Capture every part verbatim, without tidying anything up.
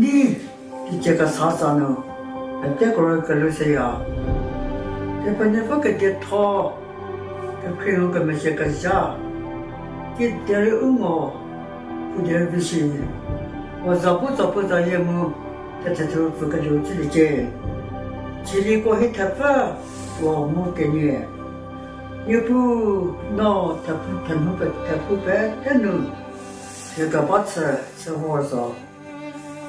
Teicie kesa tsa nu, peteko rei kelhou seya. Kepenuopfü kedietho, kekhrie nu kemezhie kezha, kiderei u ngo, kiderei vi shi, puo zapuzapuzayie mu, thethethu pfü kelieu chüliecie. Chieliko hie thepfü, puo mu kenie. Niepuu, no thepfü, thenu pe, thepfü pete nu, hie keba chü, chü vor zo.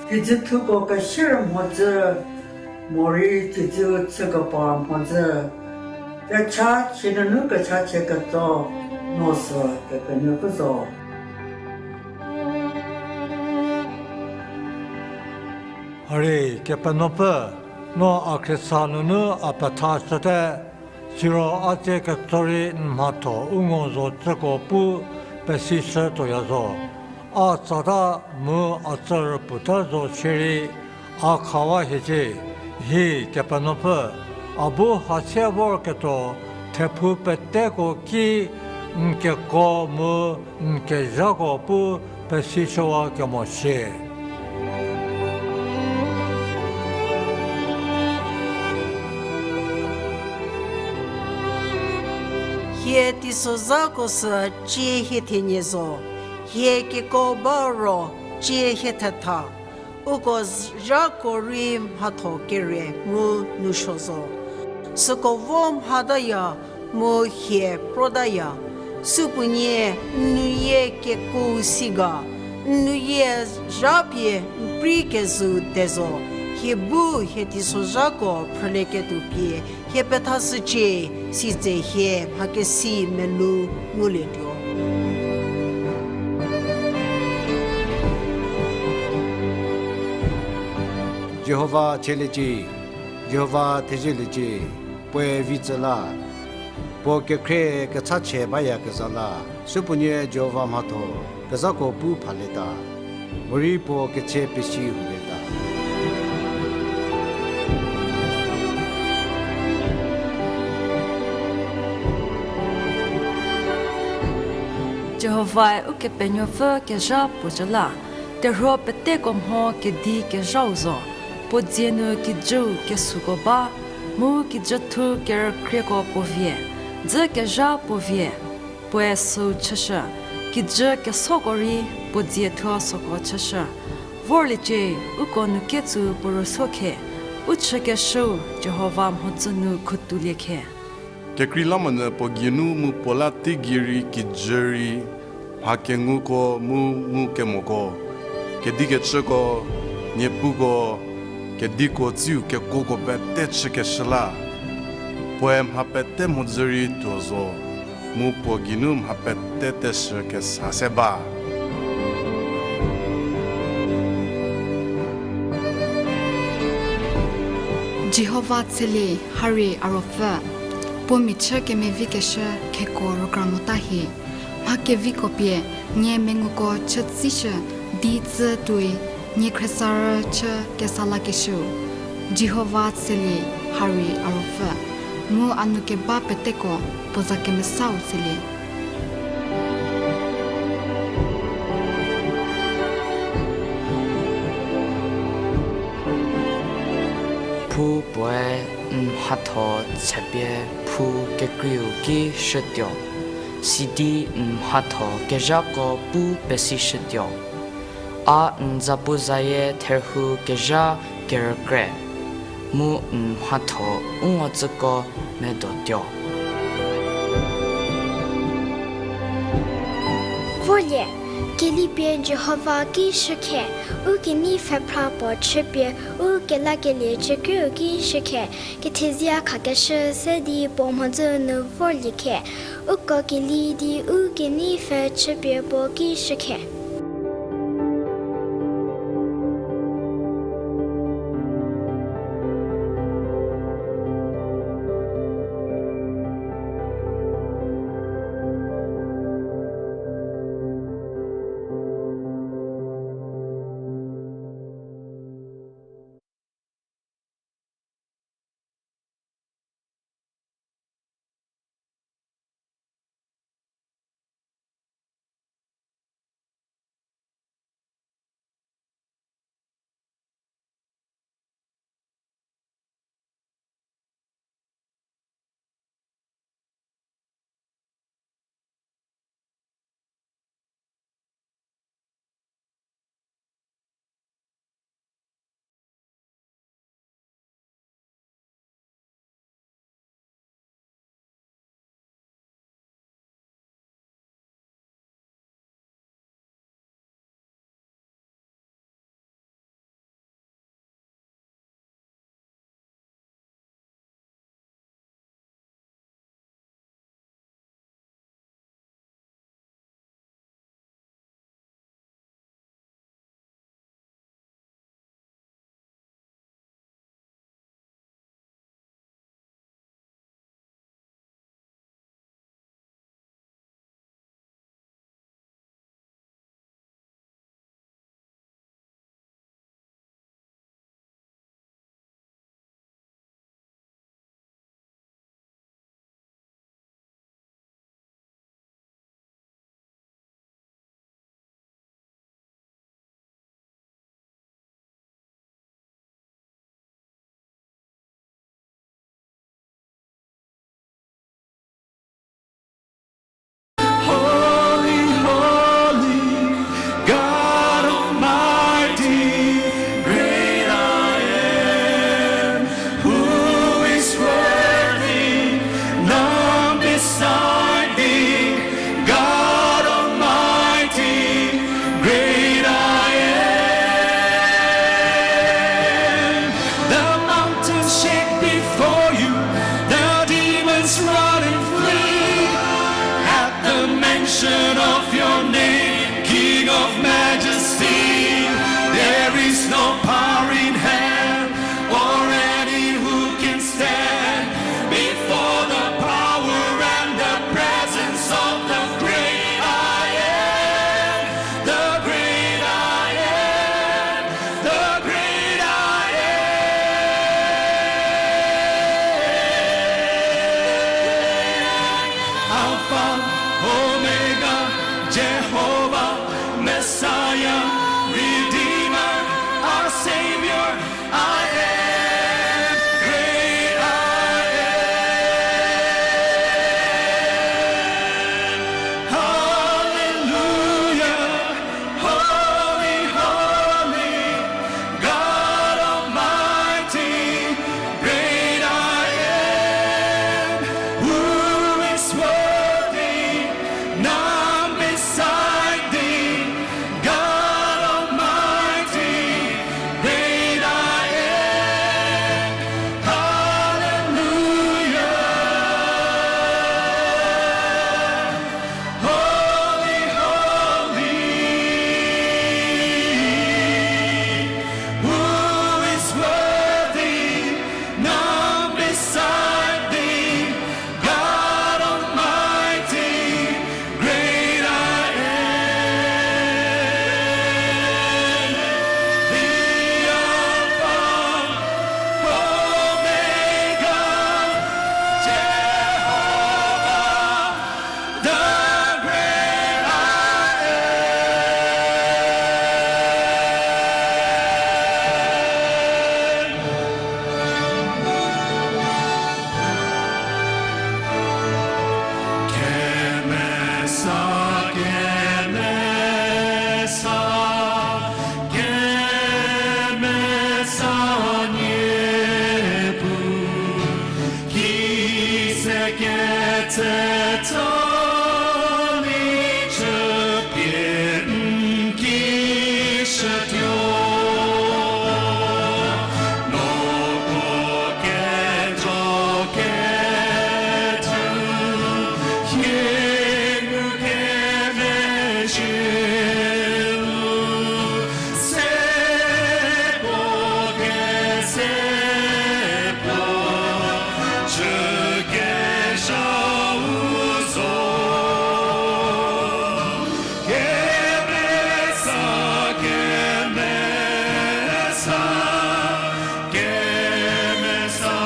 Kijü thuko kesier mhodzü, morei kijü chükepar mhodzü, kechachie nunu kechachie ketso, no sü Kepenuopfü zo. Hari Kepenuopfü, no a khriesa nunu a pethashüte, siro a tsie ketso rei n mhatho u ngo zo cüko pu pesishütuoya zo. A tsata mu a tsü rüputa zo shierei, a khawa hiecie, hi Kepenuopfü, a bu hasie vorketuo, thepfü peteko ki n keko mu n kezhako pu pesishüwa kemo shie. Hie teisozhako sü cie hie thenie zo, hie keko ba ro cie hie thetha, uko zhako rei mhatho kere mu nousuo zo. Süko vo mhataya mu hie protaya, supuonie n nuyie kekuo si ga, n nuyie zhapie n prei kezhü te zo, hie bu hie teisozhako phrülieketuo pie, hie pethashücie, sitse hie mhakesi melou ngulietuo. Jihova chieliecie, Jihova thezieliecie, puoe vi tsü la, puo kekhrie kechachie bayakezha la, supuonie Jihova mhatho kezhako pu phalieta, morei puo ketse pesi hulieta. Jihovae Ukepenuopfü kezha puo cü la, terhuo peteko mho kedi kezhau zo. Puo dzie nu kijüu kesuko ba, mu kijüthu kerükrieko puo vie, dzü kezha puo vie, puoe süu chüshü, kijü kesoko rei puo dzie thuo süko chüshü. Vorliecie, uko nu ketsu puo rüsuo khe, u chükeshüu Jihova mhodzü nu khutulie khe. Kekreilamonyü puo geinu mu puo la teigei rei kijü rei, mha kenguko mu ngukemoko, kedikecüko, niepuko, kediko tsiu kekuoko pete chükeshü la, puoe mha pete mhodzü rei tuo zo, mu puo geinu mha pete teshü kesa se ba. Jihova tshelie, ha rei a ruopfü, puo michü kemevikeshü kheko rükra mota hie. Mha keviko pie nie menguko chütsishü di tsü tuoi, nie khriesarü chü kesa lakeshüu. Jihova tshelie, ha rei a ruopfü, mu a nu keba peteko puo za kemesau tshelie. Phu puoe n mhatho chüpie phu kekreiu ki shütuo, sidi n mhatho kezhako pu pesishütuo. A n zapuzayie therhu kezha kerükrie, mu n mhatho u ngo tsüko medotuo. Vorlie, kelipie Jihova ki shükhe, u kenei pfhephra puo chüpie u kelakelie chükriu ki shükhe, kethezie khakeshü se di puo mhodzü nu vorlie khe, uko keli di u kenei pfhe chüpie puo ki shükhe. Of your name, King of majesty, there is no power in hell or any who can stand before the power and the presence of the great I am, the great I am, the great I am. Alpha, Omega, Jehovah, Messiah, Redeemer, our Savior, I am, great I am. Hallelujah, holy, holy, God Almighty, great I am, who is worthy, none beside thee, God Almighty, great I am. Hallelujah. Holy, holy, who is worthy, none beside thee, God Almighty, great I am, the Alpha, Omega, Jehovah, the great I am. Kemesa, kemesa, kemesa Niepuu, ki se ketse tsalie chü pie n ki shütuo. Noko kejo kethu, hie ngu kemezhieu, se puo ke se puo, chü kezhau zo. Kemesa, kemesa, kemesa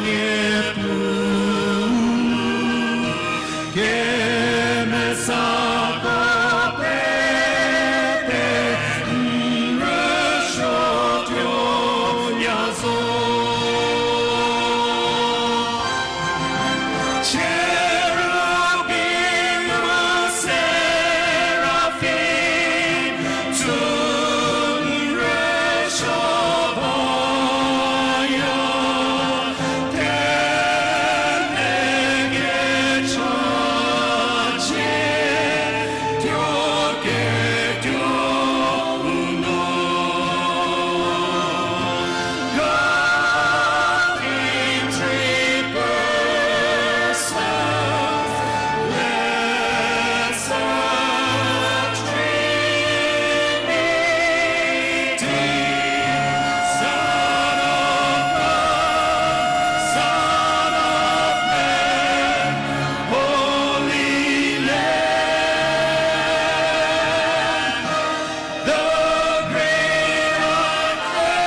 Niepuu, kemesa ko pete n rüsuotuo ya zo. Cherubim, seraphim, tun rüsuo baya, tele kecha chie tuo ketuo u no. God in three persons, blessed Trinity, Son of God, Son of Man, Holy Lamb, the great I am.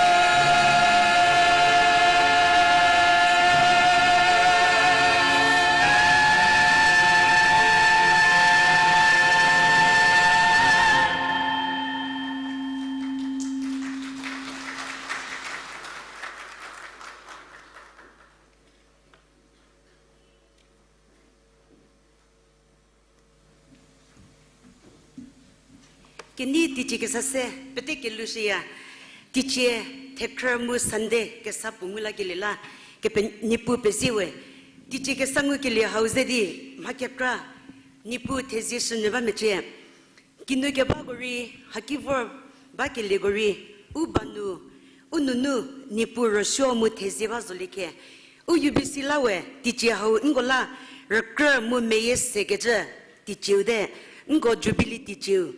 Kenei teicie kesa se pete kelushüya. Teicie thekhrü mu Sunday kesa puo ngu lakelie la, kepe-, Niepuu pezie we. Teicie kesa ngukelie hau ze di mha kekra Niepuu thezie shünyü ba mecie. Kinu kebako rei, haki vor bakelieko rei, u ba nu, u nunu Niepuu rüsuo mu thezie ba zolie khe. U U B C la we, teicie hau nko la rükrü mu meyie sekecü teicieu te, nko Jubilee teicieu.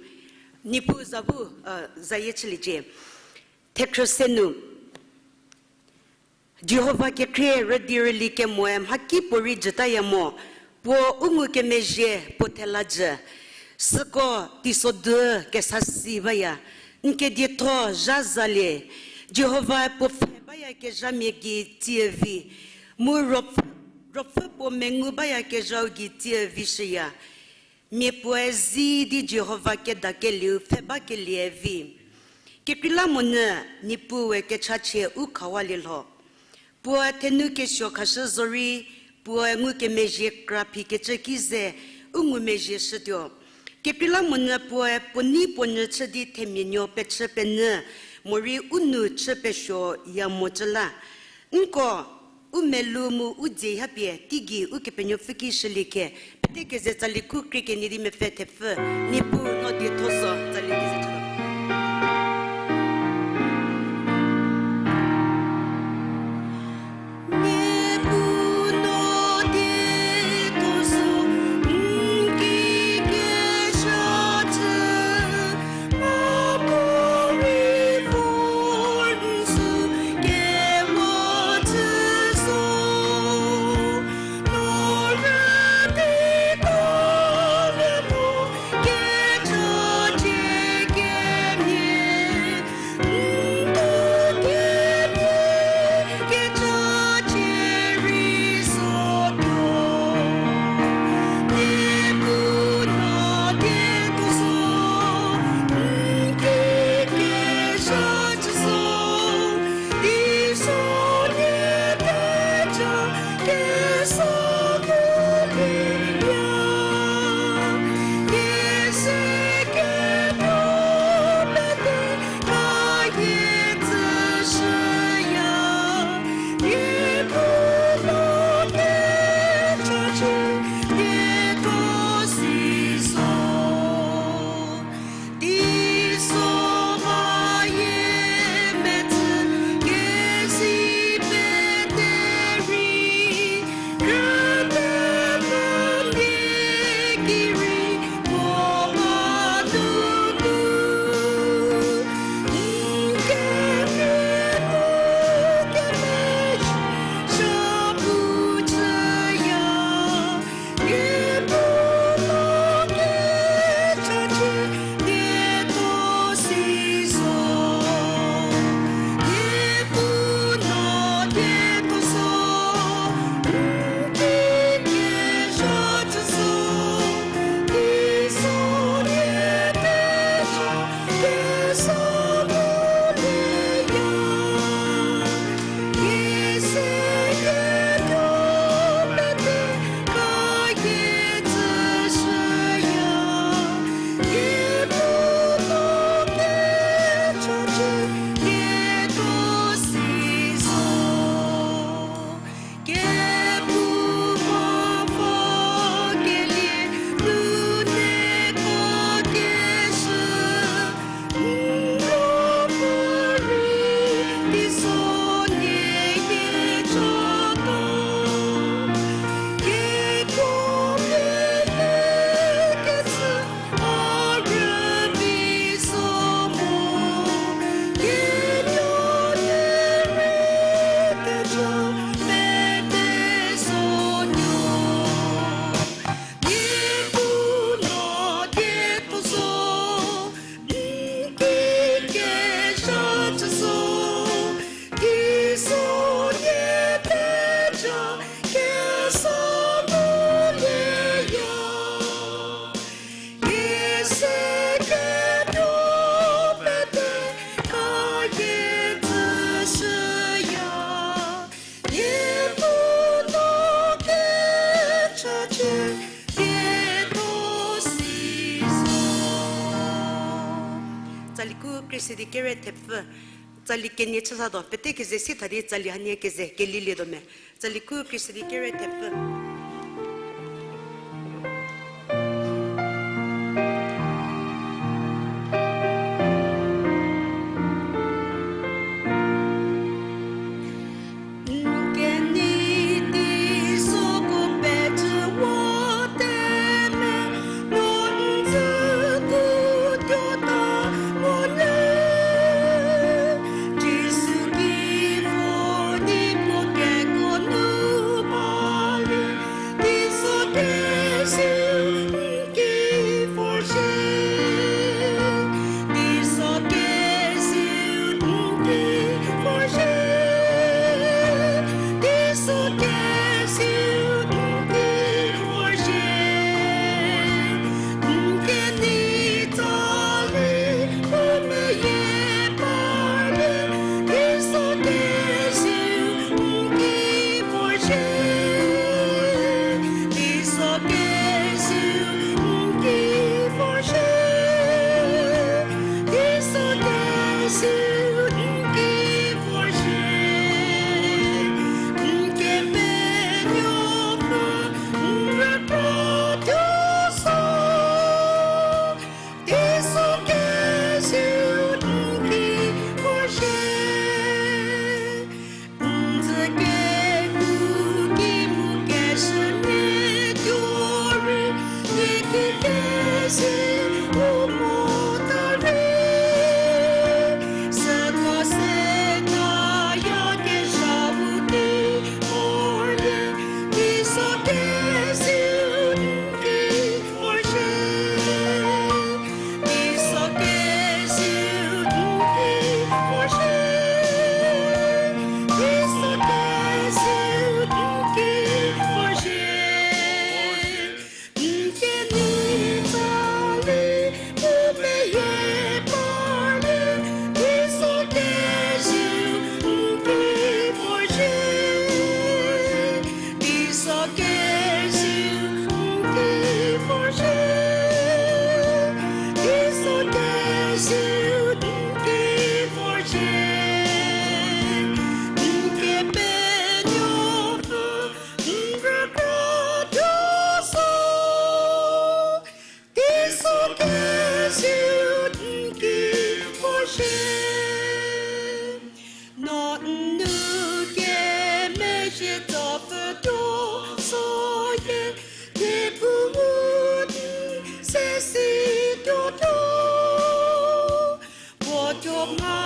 Niepuu za bu, uh, zayie chüliecie. Thekhrüse nu, Jihova kekhrie rüdi rüli kemoe mhakipuorei jütaya mo, puo u ngukemezhie puo thela jü. Süko teisodu kesa si baya, n kedietho zha zalie, Jihovae puo pfhe bayakezhamia gei tsie vi, mu ruopfü, ruopfü puo mengu bayakezhau gei tsie vi shüya. Mia puoe zi di Jihova kedakelieu pfhe bakelie vi. Kekreilamonyü Niepuue kechachie u khawalie lho. Puo thenu kesuo khashü zorei, puoe ngukemezhie kra phikecü ki ze u ngumezhie shütuo. Kekreilamonyü puoe puo nei puo nyü chü di themia nuo pechü penyü, morei u nou chü pesuoya mocü la. Nko u melou mu u dzie hapie teigei Ukepenuopfü ki shülie khe, pete keze tsali khu krie kenie di mepfü thepfü, Niepuu no dietho zo, tsali keze chülo. Tsali khu krie se di kere thepfü, tsali kenie chüsatuo, pete keze si tha di tsali hanie keze kelilietuo me. Tsali khu krie se di kere thepfü. N kenei teisoko pecü vo te me, Sietopfütuo soyie, Niepuu n se situotuo. Puo tuo mha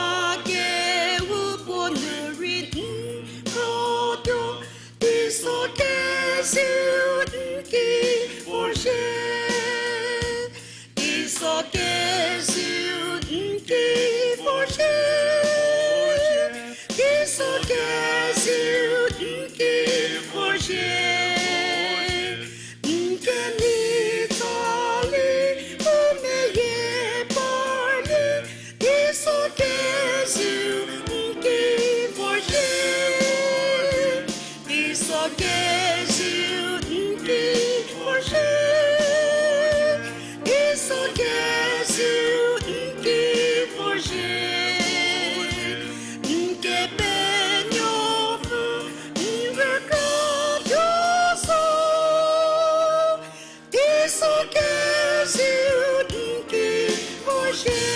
keu puo nu rei n krotuo, teiso keziu n ki vorzhie. Teiso keziu n ki vorzhie. Teiso keziu n ki vorzhie. N kenei tsali u meyie parlie, teiso keziu n ki vorzhie. Teiso keziu n ki vorzhie. Teiso keziu n ki vorzhie. N Kepenuopfü n rükratuo zo. Teiso keziu n ki vorzhie.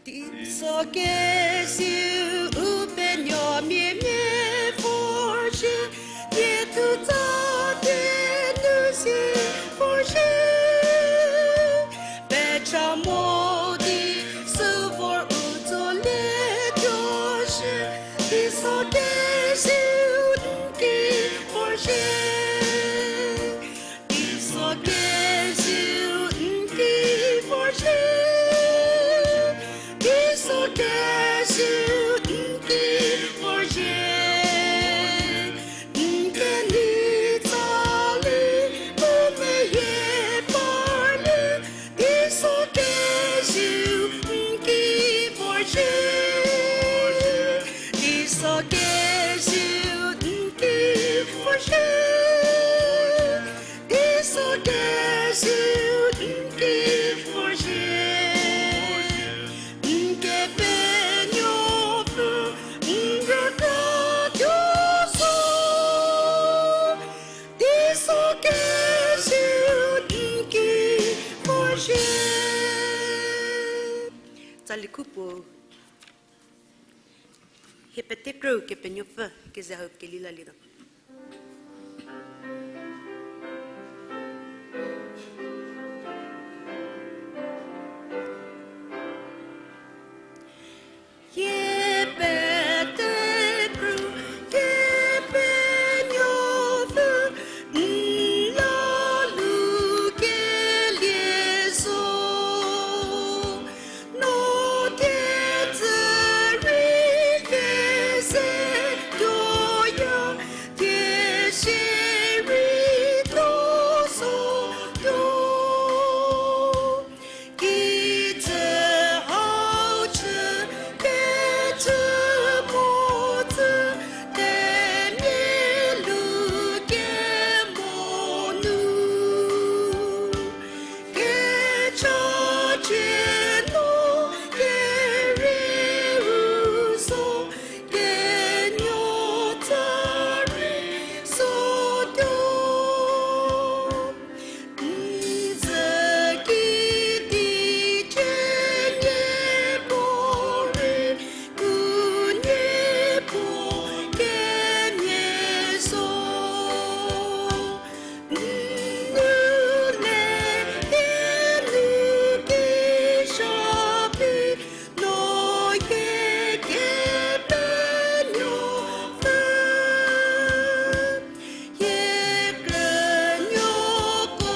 Teiso keziu u penuomiamia vorzhie, nie thu tsa tie nu sie vorzhie. Pecha mo di sü vor u tsolietuo shü, teiso keziu n ki vorzhie. Teiso keziu n ki vorzhie. Teiso keziu n ki vorzhie. N kenei tsali u meyie parlie, teiso keziu n ki vorzhie. Teiso keziu n ki vorzhie. Teiso keziu n ki vorzhie. N Kepenuopfü n rükratuo zo. Teiso keziu n ki vorzhie. Tsali khu puo. Hie pete krü Kepenuopfü keze hau kelilalietuo. Hie pete krü Kepenuopfü n la lu kelie zo. No tietsü rei keze tuoya, tiesie rei tuo zo tuo. Kijü hau chü kecü mo tsü, temia lu kemo nu. Kecha cie no kerieu zo, kenuo tsa rei zotuo. N zü kidi cie nie puorei, u nie puo kenie zo. N nu le hie nu ki zha pie, no hie Kepenuopfü. Hie krünuoko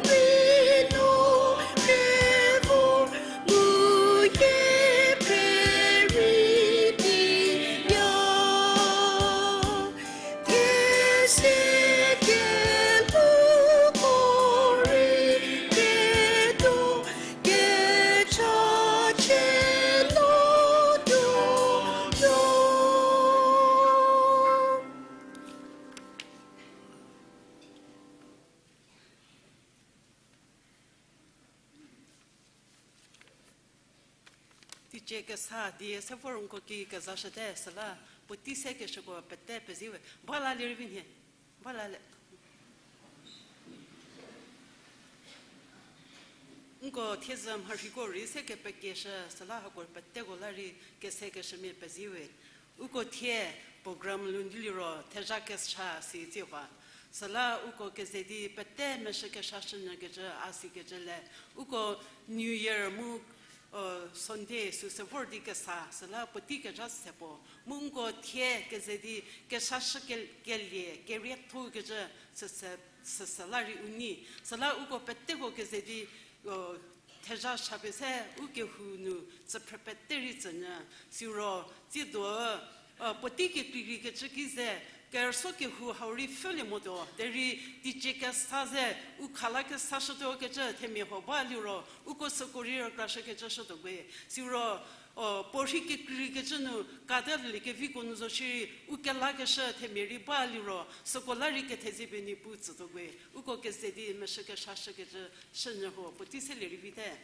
rei no rei vor mu hie pfhe rei diya. Thiesie kelhouko rei ketuo, kecha cie no tuotuo. Teicie kesa di se vor nko ki kezashüte süla, puotei sekeshüko pete pezie we. Ba lalie rei vi nhie. Ba lalie. Nko thiedzü mharhiko rei se kepekeshü süla hako peteko la rei kesekeshümia pezie we. Uko thie program lu ndiliro thezha kesa si tsie ba. Süla uko keze di pete meshü kesa shünyükecü a sikecü le. Uko New Year mu, Sunday süsü vor di kesa, süla puotei kezha se puo. Mu uko thie keze di kesa shü ke-, kelie, kerietho kecü süsü, süsü la rei u nei. Süla uko peteko keze di, thezha cha pie se u kehou nu tsüphrü pete rei tsünyü, siro, tsiedo, puotei kekreikrei kecü ki ze, kerüsuo kehou hau rei pfhülie motuo, derei teicie kesa ze, u khala kesa shütuo kecü themia huo ba liro, uko süko rei rükrashükecü shütuo we. Siro, puorhi kekreikrei kecü nu, katelie keviko nu zo shierei, u kelakeshü themia rei ba liro, süko la rei kethezie pie Niepuu tsütuo we. Uko keze di meshü kesa shükecü shünyü ho, puotei selie rei vite.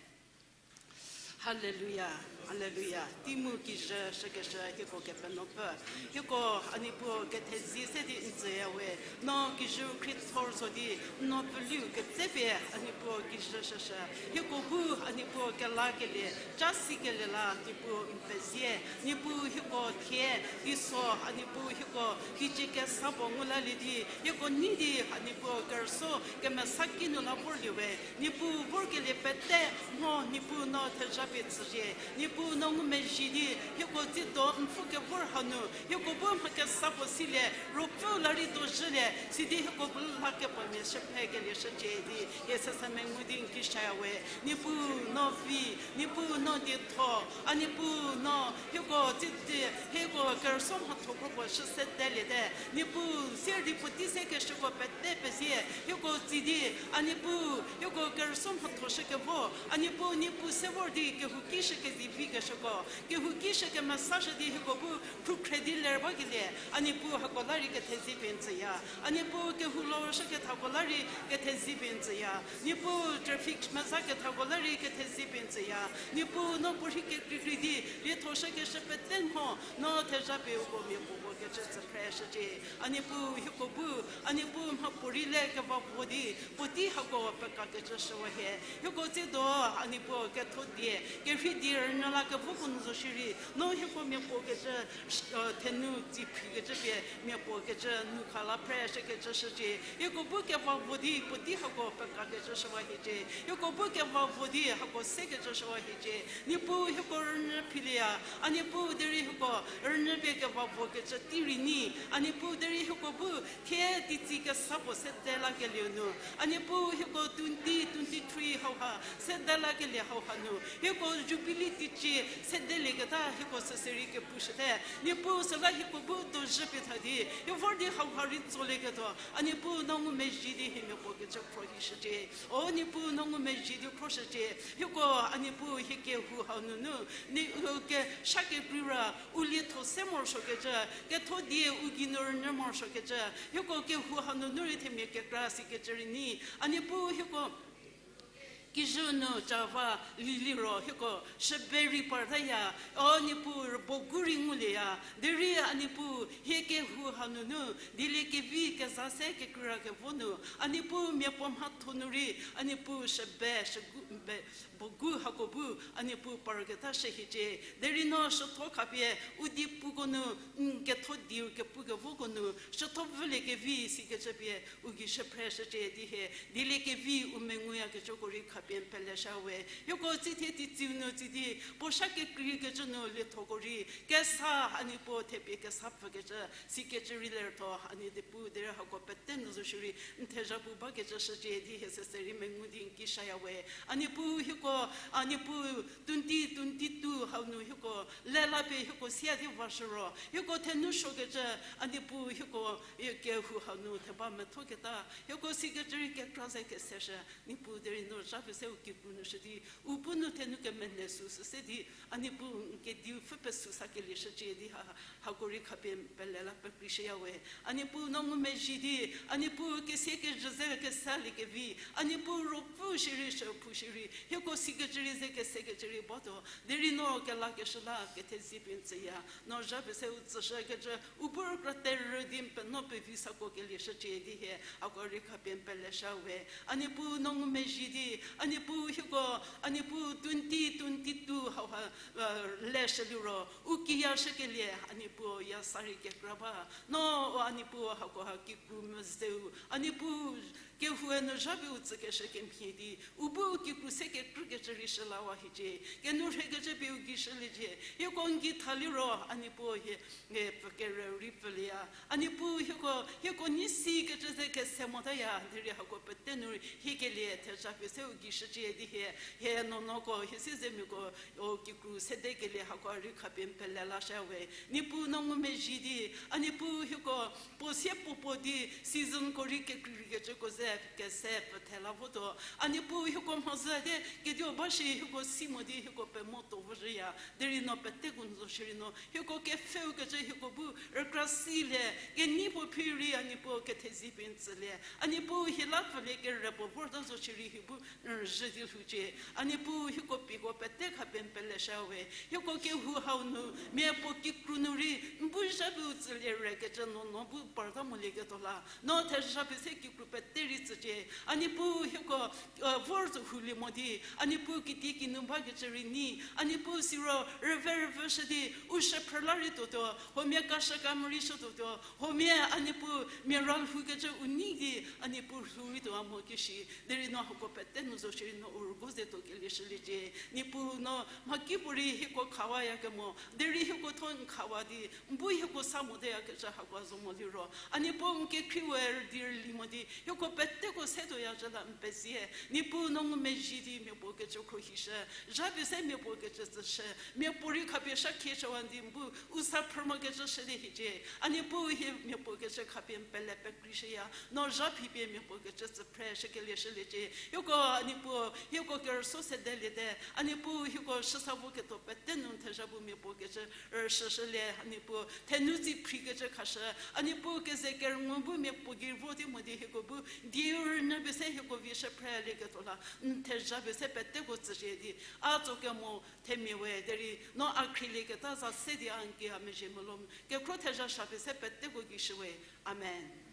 Haleluya, haleluya. Tei mu kijü shükeshü hieko Kepenuopfü. Hieko a Niepuu kethezie se di n tsüya we. No kijü khriethor zo di, no pfüliu ketsepie a Niepuu kijü shüshü. Hieko bu a Niepuu kelakelie, ca sikelie la Niepuu n pezie. Niepuu hieko thie, teiso a Niepuu hieko teicie kesa puo ngu lalie di, hieko nei di a Niepuu kerüsuo kemesa kinu la vorlie we. Niepuu vorkelie pete mho Niepuu no thezha pie tsücie. Niepuu no ngumezhie di, hieko tsiedo n pfü kevor hanu, hieko bu mha kesa puo silie, ruopfü la rei dozhülie, sidi hieko bu la kepuo mia shüphe kelie shücie di, hie süsü mengu di n ki shaya we. Niepuu no vi, Niepuu no dietho, a Niepuu no hieko tsidi, hieko kerüsuo mhatho kropuo shü sedeliete. Niepuu sier di puotei sekeshüko pete pezie, hieko tsidi, a Niepuu, hieko kerüsuo mhatho shükevo, a Niepuu, Niepuu se vor di kehouki shü kezivi keshüko, kehouki shü kemesashü di hieko bu khrukhre di ler bakelie, a Niepuu hako la rei kethezie pie n tsüya. A Niepuu kehou lo shükethako la rei kethezie pie n tsüya. Niepuu traffic meza kethako la rei kethezie pie n tsüya. Niepuu no puorhi kekreikrei di lietho shükeshü pete mho, no thezha pie uko miapuopuo kecü tsüphreshücie. A Niepuu hieko bu, a Niepuu mhapuorei le keva vo di, puotei hako pekakecü shüwa hie. Hieko tsiedo, a Niepuu ketho die, kerhei die rünyü la kevoko nu zo shierei, no hieko miapuo kecü, thenu tsi phikecü pie miapuo kecü nu kha la phreshükecü shücie. Hieko bu keva vo di puotei hako pekakecü shüwa hiecie. Hieko bu keva vo di hako sekecü shüwa hiecie. Niepuu hieko rünyü philieya. A Niepuu derei hieko rünyü pie keva vo kecü tei rei nyi. A Niepuu derei hieko bu thie teitsi kesa puo sede lakelieu nu, a Niepuu hieko twenty twenty-three hauha sede lakelie hauha nu, hieko Jubilee teicie sedelieketa hieko süsü rei kepushüte. Niepuu süla hieko bu dozhü pie tha di, hie vor di hauha rei tsolieketuo, a Niepuu no ngumezhie di hie miapuo kecü khro hi shücie. O Niepuu no ngumezhie di khro shücie. Hieko a Niepuu hie kehou hau nunu, ni, u ke sha kekrei ra, u lietho se morosuokecü, ketho die u gei nu rünyü morosuokecü, hieko kehou hau nunu rei themia kekra sikecü rei nyi. A Niepuu hieko kijü nu cava liliro hieko shübe rei partaya, o Niepuu rübo gu rei ngulieya, derei a Niepuu hie kehou hau nunu, dieliekevi keza se kekrei ra kevo nu, a Niepuu miapuo mhatho nu rei, a Niepuu shübe, shügu, be, bo gu hako bu, a Niepuu parketa shü hiecie, derei no shütho khapie, u die puko nu, n ketho dieu kepukevoko nu, shütho vüliekevi sikecü pie, u gei shüphreshücie di hie, dieliekevi u menguyakecüko rei khapie n pele sha we. Hieko tsithie teitsiu nu tsi di, puo sha kekreikecü nu liethoko rei, kesa a Niepuu thepie kesa pfükecü, sikecü rei lertho, a Niepuu derei hako pete nu zo shierei, n thezha pu bakecü shücie di hie süsü rei mengu di n ki shaya we. A Niepuu hieko, a Niepuu twenty twenty-two hau nu hieko, lelapie hieko sia di vashü ro, hieko thenu suokecü, a Niepuu hieko, kehou hau nu theba methoketa, hieko sikecü rei kekra ze keseshü, Niepuu derei no zha pie se u kikru nu shü di, u bu nu thenu kemene süsü se di, a Niepuu n kediu pfhü pesü sakelie shücie di ha, hako rei khapie n pele la pekreishüya we. A Niepuu no ngumezhie di, a Niepuu kesia kejü ze kesaliekevi, a Niepuu ruopfü shierei shüphu shierei, hieko sikecü rei ze kesekecü rei batuo, derei no kelakeshü la kethezie pie n tsüya, no zha pie se u tsüshükecü, u bu rükra terhü di n penuo pevi sako kelie shücie di hie, hako rei khapie n pele sha we. A Niepuu no ngumezhie di, A Niepuu hieko, a Niepuu twenty twenty-two hauha, leshü liro, u kiya shükelie, a Niepuu ya sa rei kekra ba. No, a Niepuu hakoha kikru mezeu, a Niepuu kehoue nu zhapie u tsükeshü kemhie di, u bu u kikru se kekrükecü rei shülawa hiecie, kenourheikecü pie u gei shüliecie, hieko n gei tha liro, a Niepuu hie, e, pfü kerüu rei pfülieya. A Niepuu hieko, hieko nei sikecü ze kese motaya, derei hako pete nu rei hie kelie thezhapie se u gei shücie di hie, hie nuonuoko, hie siezemiako, o kikru sedekelie hako rei khapie n pele lashüya we. Niepuu no ngumezhie di, a Niepuu hieko, puo sie puo puo di, seasonko rei kekreikecüko ze kese pfü thela votuo. A Niepuu hieko mhodzü te, kediu ba shi hieko si mo di hieko pemo tuo vozhüya. Derei no peteko n zo shierei no, hieko kepfheukecü hieko bu rükra silie, kenei puo phi rei a Niepuu kethezie pie n tsülie. A Niepuu hie la pfülie kerü puo vorta zo shierei hie bu n rüzhü di lhoucie. A Niepuu hieko pieko pete khapie n peleshüya we. Hieko kehou hau nu, miapuo kikru nu rei, n bu zhapie u tsülie rükecü nuonuo bu parta molieketuo la. No thezhapie se kikru pete rei tsücie. A Niepuu hieko, e, vor zo hulie mo di, a Niepuu kitiekinu bakecü rei nei, a Niepuu siro rüve rüvü shü di, u shüphrü la rei tuotuo, huomia kashüka mo rei shütuotuo, huomia a Niepuu mia ra lhoukecü u nei di, a Niepuu lhou rei tuo a mo kishi, derei no hako pete nu zo shierei no u rügo ze tuo kelie shüliecie. Niepuu no mhakipuorei hieko khawayakemo, derei hieko thuo n khawa di, n bu hieko sa motayakecü hako zo mo liro, a Niepuu n kekhrie we rüdi rüli mo di, hieko peteko se tuoyacü la n pezie. Niepuu no ngumezhie di miapuo kecü khruohishü, zhapie se miapuo kecü tsüshü, miapuorei khapie shakhie chüwa di n bu u sa phrü mokecü shülie hiecie. A Niepuu hie miapuo kecü khapie n pele pekreishüya, no zha phipie miapuo kecü tsü phre shükelie shüliecie. Hieko a Niepuu hieko kerüsuo sedeliete, a Niepuu hieko shüsa voketuo pete nu n thezha bu miapuo kecü rüshüshülie, a Niepuu thenu tsi phriekecü khashü, a Niepuu keze kerünyü bu miapuo gei vo di mo di hieko bu dieu rünyü pie se hieko vie shüphrelieketuo la n thezha pie se peteko tsüshie di, a tsokemo themia we derei no a khrielieketa za se di a n ki a mezhie melou kekhro thezha shapie se peteko gei shüwe. Amen.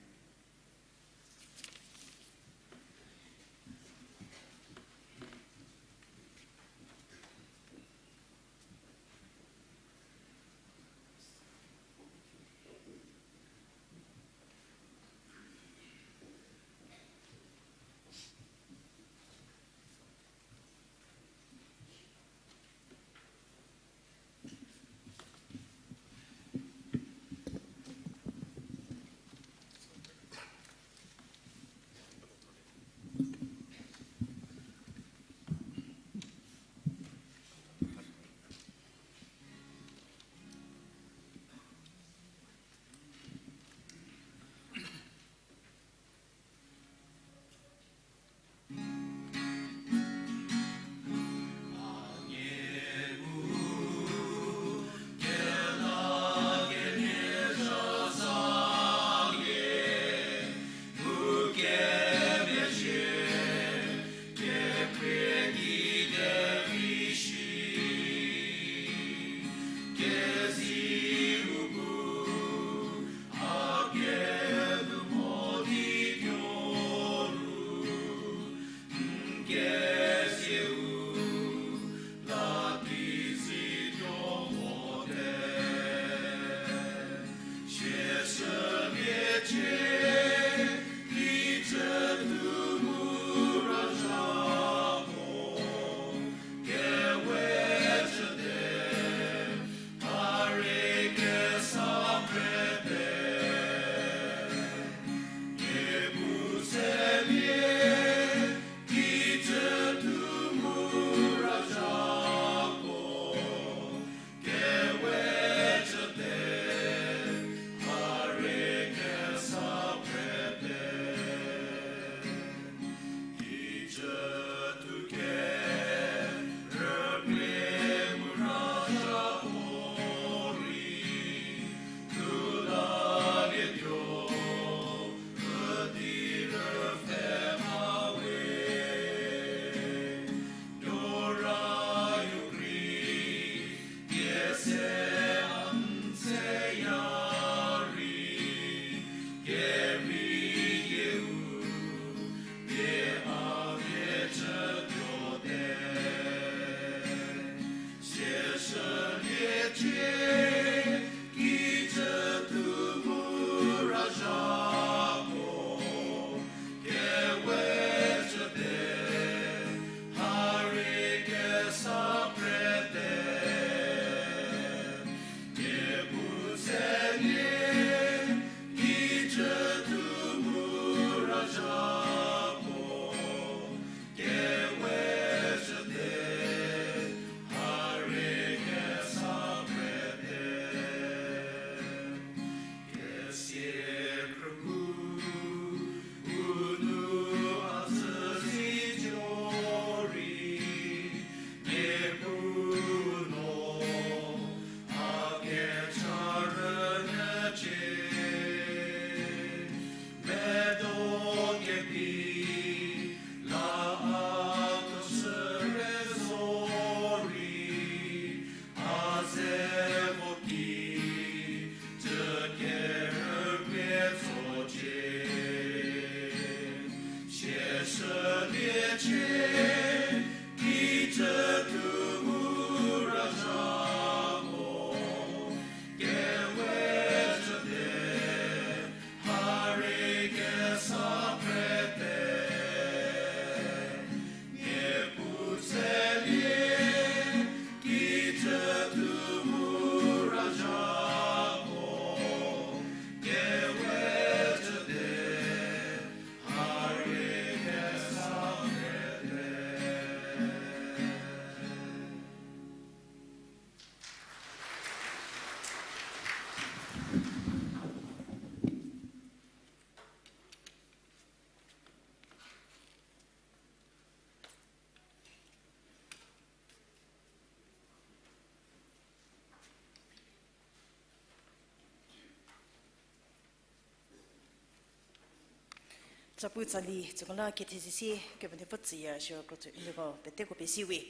Tsapu tsali, tsüko la kethezie sie, Kepenuopfü tsüya, siro krotho-, niko peteko pesiwe.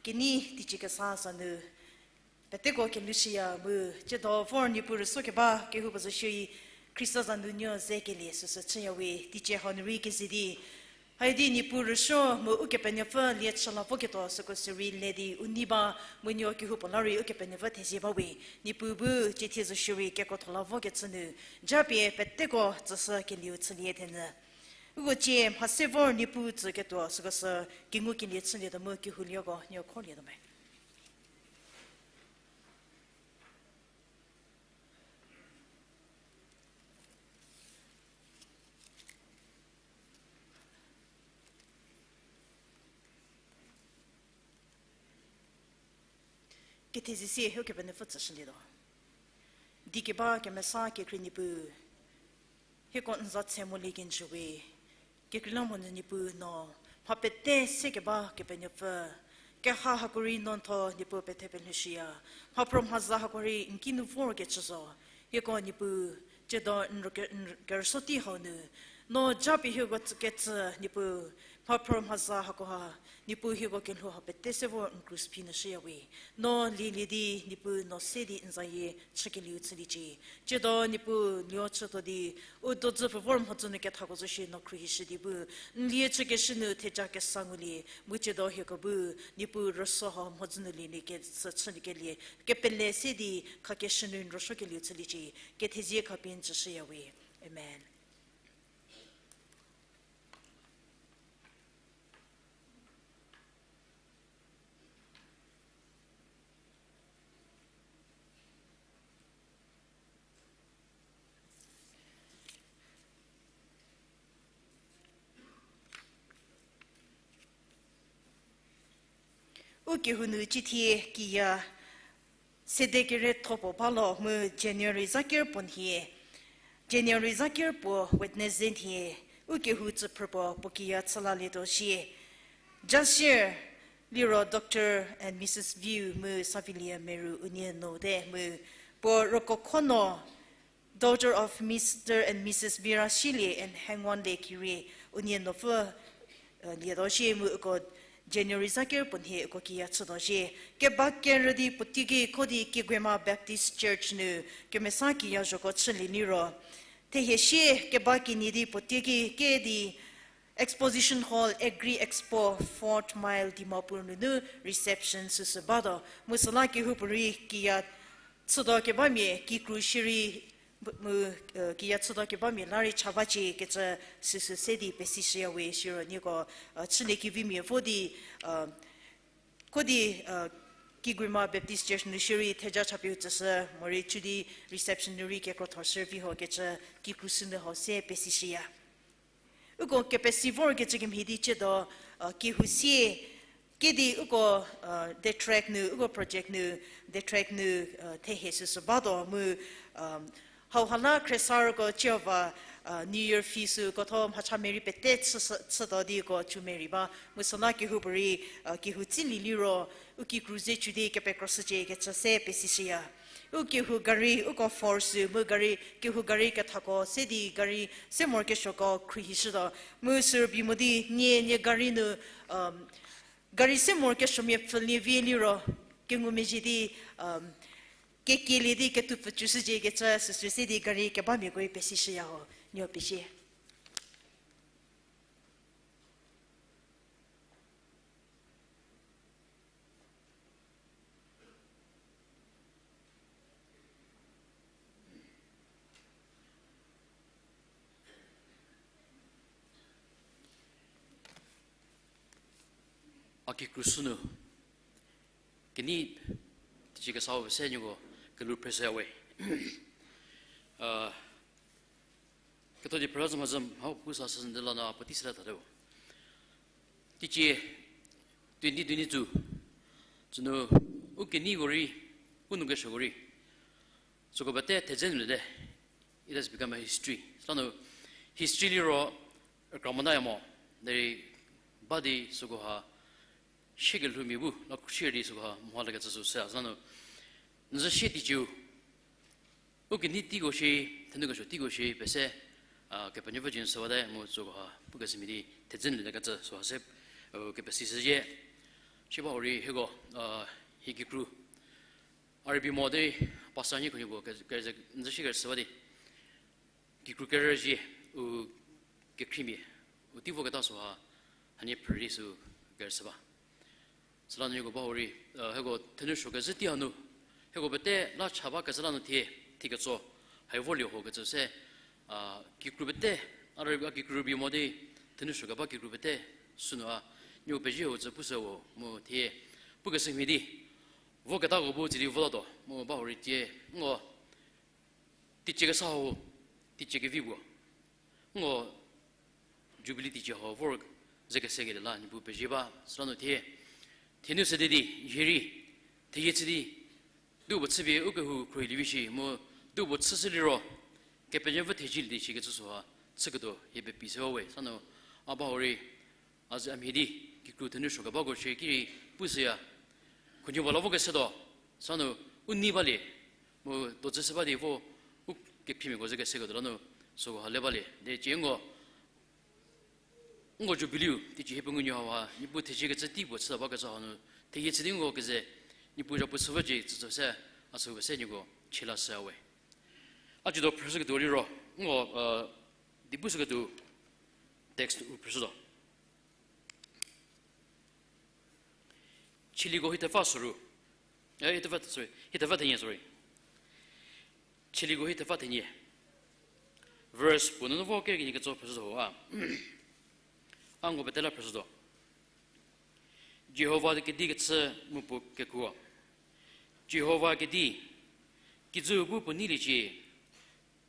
Kenei teicie kesa za nu, peteko kelhoushüya mu, tsiedo vor Niepuu rüsuo keba, kehoupuo zo shierei, Khrista za nu nuo ze kelie süsü chüyawe, teicie hau nu rei keze di, haidi Niepuu rüsuo mu Ukepenuopfü lie chü la voketuo süko sürei le di u nei ba, mu nuo kehoupuo la rei Ukepenuopfü thezie bawe, Niepuu bu, tsie thie zo shierei kekrotho la vokecü nu, japie peteko tsüshü kelieu chülie thenyü. Uko tsie mhase vor Niepuu tsüketuo süko sü kengukelie chülietuo mu kehou lieko nuo khorlietuo me. Kethezie sie Ukepenuopfü tsüshülietuo. Di keba kemesa kekhrie Niepuu, hieko n za tse molie kenjüwe, kekreilamonyü Niepuu no, mha pete se keba Kepenuopfü, keha hako rei no n tho Niepuu pethe pelhoushüya, mhaphro mhaza hako rei n kinu vorkecü zo, hieko Niepuu, tsiedo n rüke-, n kerüsuo tei hau nu, no japie hieko tsü-, ketsü Niepuu, mhaphro mhaza hakoha, Niepuu hieko kelhou ha pete se vor n krus phi nu shüyawe, no lielie di Niepuu no se di n zayie chükelieu chüliecie. Tsiedo Niepuu nuo chütuo di, u dodzü pfü vor mhodzü nu kethako zo shie no khruohishü di bu, n lie chükeshü nu theja kesa ngulie, mu tsiedo hieko bu, Niepuu rüsuo ha mhodzü nu lielie kesü chüliekelie, kepele se di khakeshü nu n rüsuokelieu chüliecie, kethezie khapie n tsüshüyawe. Amen. U kehou nu cithie kiya sede kere thopuo ba lo mu January zaker puo nhie, January zaker puo Wednesday nhie, u kehou tsüphrü puo puo kiya chülalietuo shie. Jashir liro Doctor and Missus View mu Savilia Meru unie no te mu puo roko kho no daughter of Mister and Missus Virashilie and Hangwanlie Kirie unie nopfü, lietuo shie mu uko January zaker puo nhie uko kiya chütuo shie. Keba kerü di puotei ki kho di Kigwema Baptist Church nu kemesa kiya zhoko chülie liro, thehie shie keba kenie di puotei ki ke di Exposition Hall, Agri Expo, Fourth Mile, Dimapur nunu reception süsü batuo. Mu süla kehoupuorei kiya chütuo kebamia kikru shierei mu, kiya chütuo kebamia la rei cha bacie kecü süsü se di pesishüyawe siro nieko, chülie kevimia vo di, kho di, Kigwema Baptist Church nu shierei theja chapie u tsüshü morei chü di reception nu rei kekro thor service ho kecü kikru sünu hau se pesishüya. Uko kepesi vorkecü kemhie di chütuo, kehou sie, ke di uko, the track nu, uko project nu, the track nu, thehie süsü batuo mu, hauha la khriesarüko ciova, New Year feast süko tho mhacha merei pete chü, chütuo di uko chü merei ba mu süla kehoupuorei, kehou tsilie liro, u kikru ze chü di kepekroshücie kecü se pesishüya. U kehou gari uko force mu gari, kehou gari kethako se di gari se morokesuoko khruohishütuo. Mu sürübei mo di nie, nie gari nu, gari se morokesuomia pfülie vie liro, kengumezhie di, kekielie di ketupfü chüshücie kecü süsü se di gari kebamiako rei pesishüya ho, nieko pezie. A kikru sünu, kenei, teicie kesau pese nieko kelhou phreshüya we. Ketho di phrüzhü mhazhü hau pu sa sü ndela no a puotei süla tatuo. Teicie twenty twenty-two, sünu u keneiko rei, u nou kesuoko rei, Süko pete thedze nu lete. It has become a history. Süla nu history liro, kramotaya mo, derei ba di süko ha shie kelhoumia bu la khushie di süko ha mha lakecü sü se a. Süla nu, n zü shie teiciu, u kenei teiko shi, thenu kesuo teiko shi, pese, a, Kepenuopfü jin süwate mu süko ha pukeshü mhie di thedze nu lekecü süha se, u kepesi shüzhie. Shi ba hurei hieko, a, hie kikru a rübei mo di pastor nie khunuoko ke, ke, n zü shie kerüshü ba di kikru kerüzhie, u kekhriemia, u tei voketa süha, hanie phrü di sü kerüshü ba. Süla nu hieko ba hurei, a, hieko thenu suo kezhü tei hanu, hieko pete la cha bakecü la nu thie, thie ketso, hai vorlie ho kecü se, a, kikru pete, a rü, a kikru rübei mo di, thenu suo keba kikru pete, sünu a, nieko pezie ho tsü pushü wo mu thie, pukeshü mhie di, voketako bu tsidi votatuo, mu ba hurei tie, ngo, teicie kesa ho, teicie kevi puo, ngo, Jubilee teicie ho vor ze kesekelie la Niepuu pezie ba, süla nu thie, thie nu sede di, hie rei, theyie chü di, dipuo chüpie u kehou khruohilievi shi, mu dipuo chüshü liro, Kepenuopfü thezielie di shikecü süha, chüketuo hie pepi se ba we, süla nu, a ba hurei, a ze a mhie di, kikru thenu suo kebako shie ki rei pushüya, khunhie puo la vokesetuo, süla nu, u nei balie, mu dozü shü ba di vo, u kekhriemiako ze keseketuo la nu, süko ha le balie, de cie ngo, nko Jubilee-u, teicie hiepengou nyi hauha, Niepuu theziekecü tei puo chüta bakecü hanu, theyie chü di nko keze, Niepuu zhapu chü vücie tsütsü se, a chü we se nieko, chie lashüya we. A ciedo phrüshüketuo liro, nko, a, di pushüketuo text u phrüshütuo. Chiliko hithepfa soru. Eh, hithepfa, sorry. Hithepfa thenie, sorry. Chiliko hithepfa thenie. Verse puo nunu vo kerkenie ketso phrüshütuo a. A nko petela phrüshütuo. Jihova kedi kechü mu puo kekuo. Jihova kedi, kijüu bu puo neiliecie,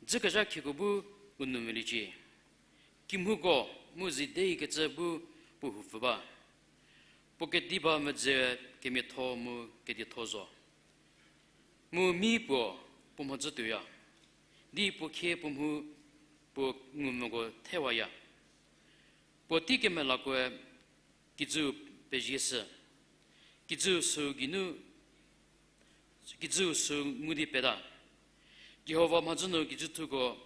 dzükezha khieko bu u nou mvüliecie. Kimhuko mu zidekecü bu puo houpfü ba. Puo kediba medzi kemiatho mu kedietho zo. Mu mi puo, puo mhodzü tuoya, di puo khie puo mhu puo ngumvüko thewaya. Puo tei kemelakoe kijüu pezie shü. Kijüu süu geinu, kijüu süu ngu di peta. Jihova mhodzü nu kijüthuko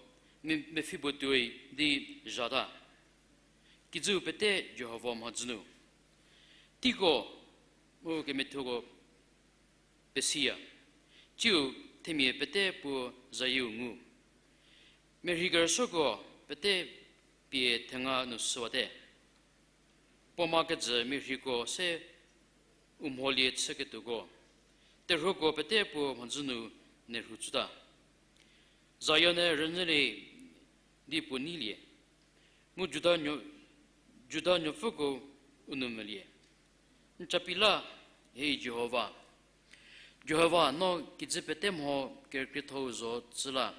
me-, mepfhi puo tuoi di zhata. Kijüu pete Jihova mhodzü nu. Teiko mu kemiathoko pesiya. Tsiu themia pete puo zayieu ngu. Merhi kerüsuoko pete pie thenga nu shüwate. Puoma kejü merhiko se u mholie chüketuoko. Terhuoko pete puo mhodzü nu nerhu tsüta. Zion-e rünyülie di puo neilie. Mu Juda nuo-, Juda nuopfüko u nou mvülie. N capi la, hei Jihova. Jihova, no kijü pete mho kerükriethou zo tsü la.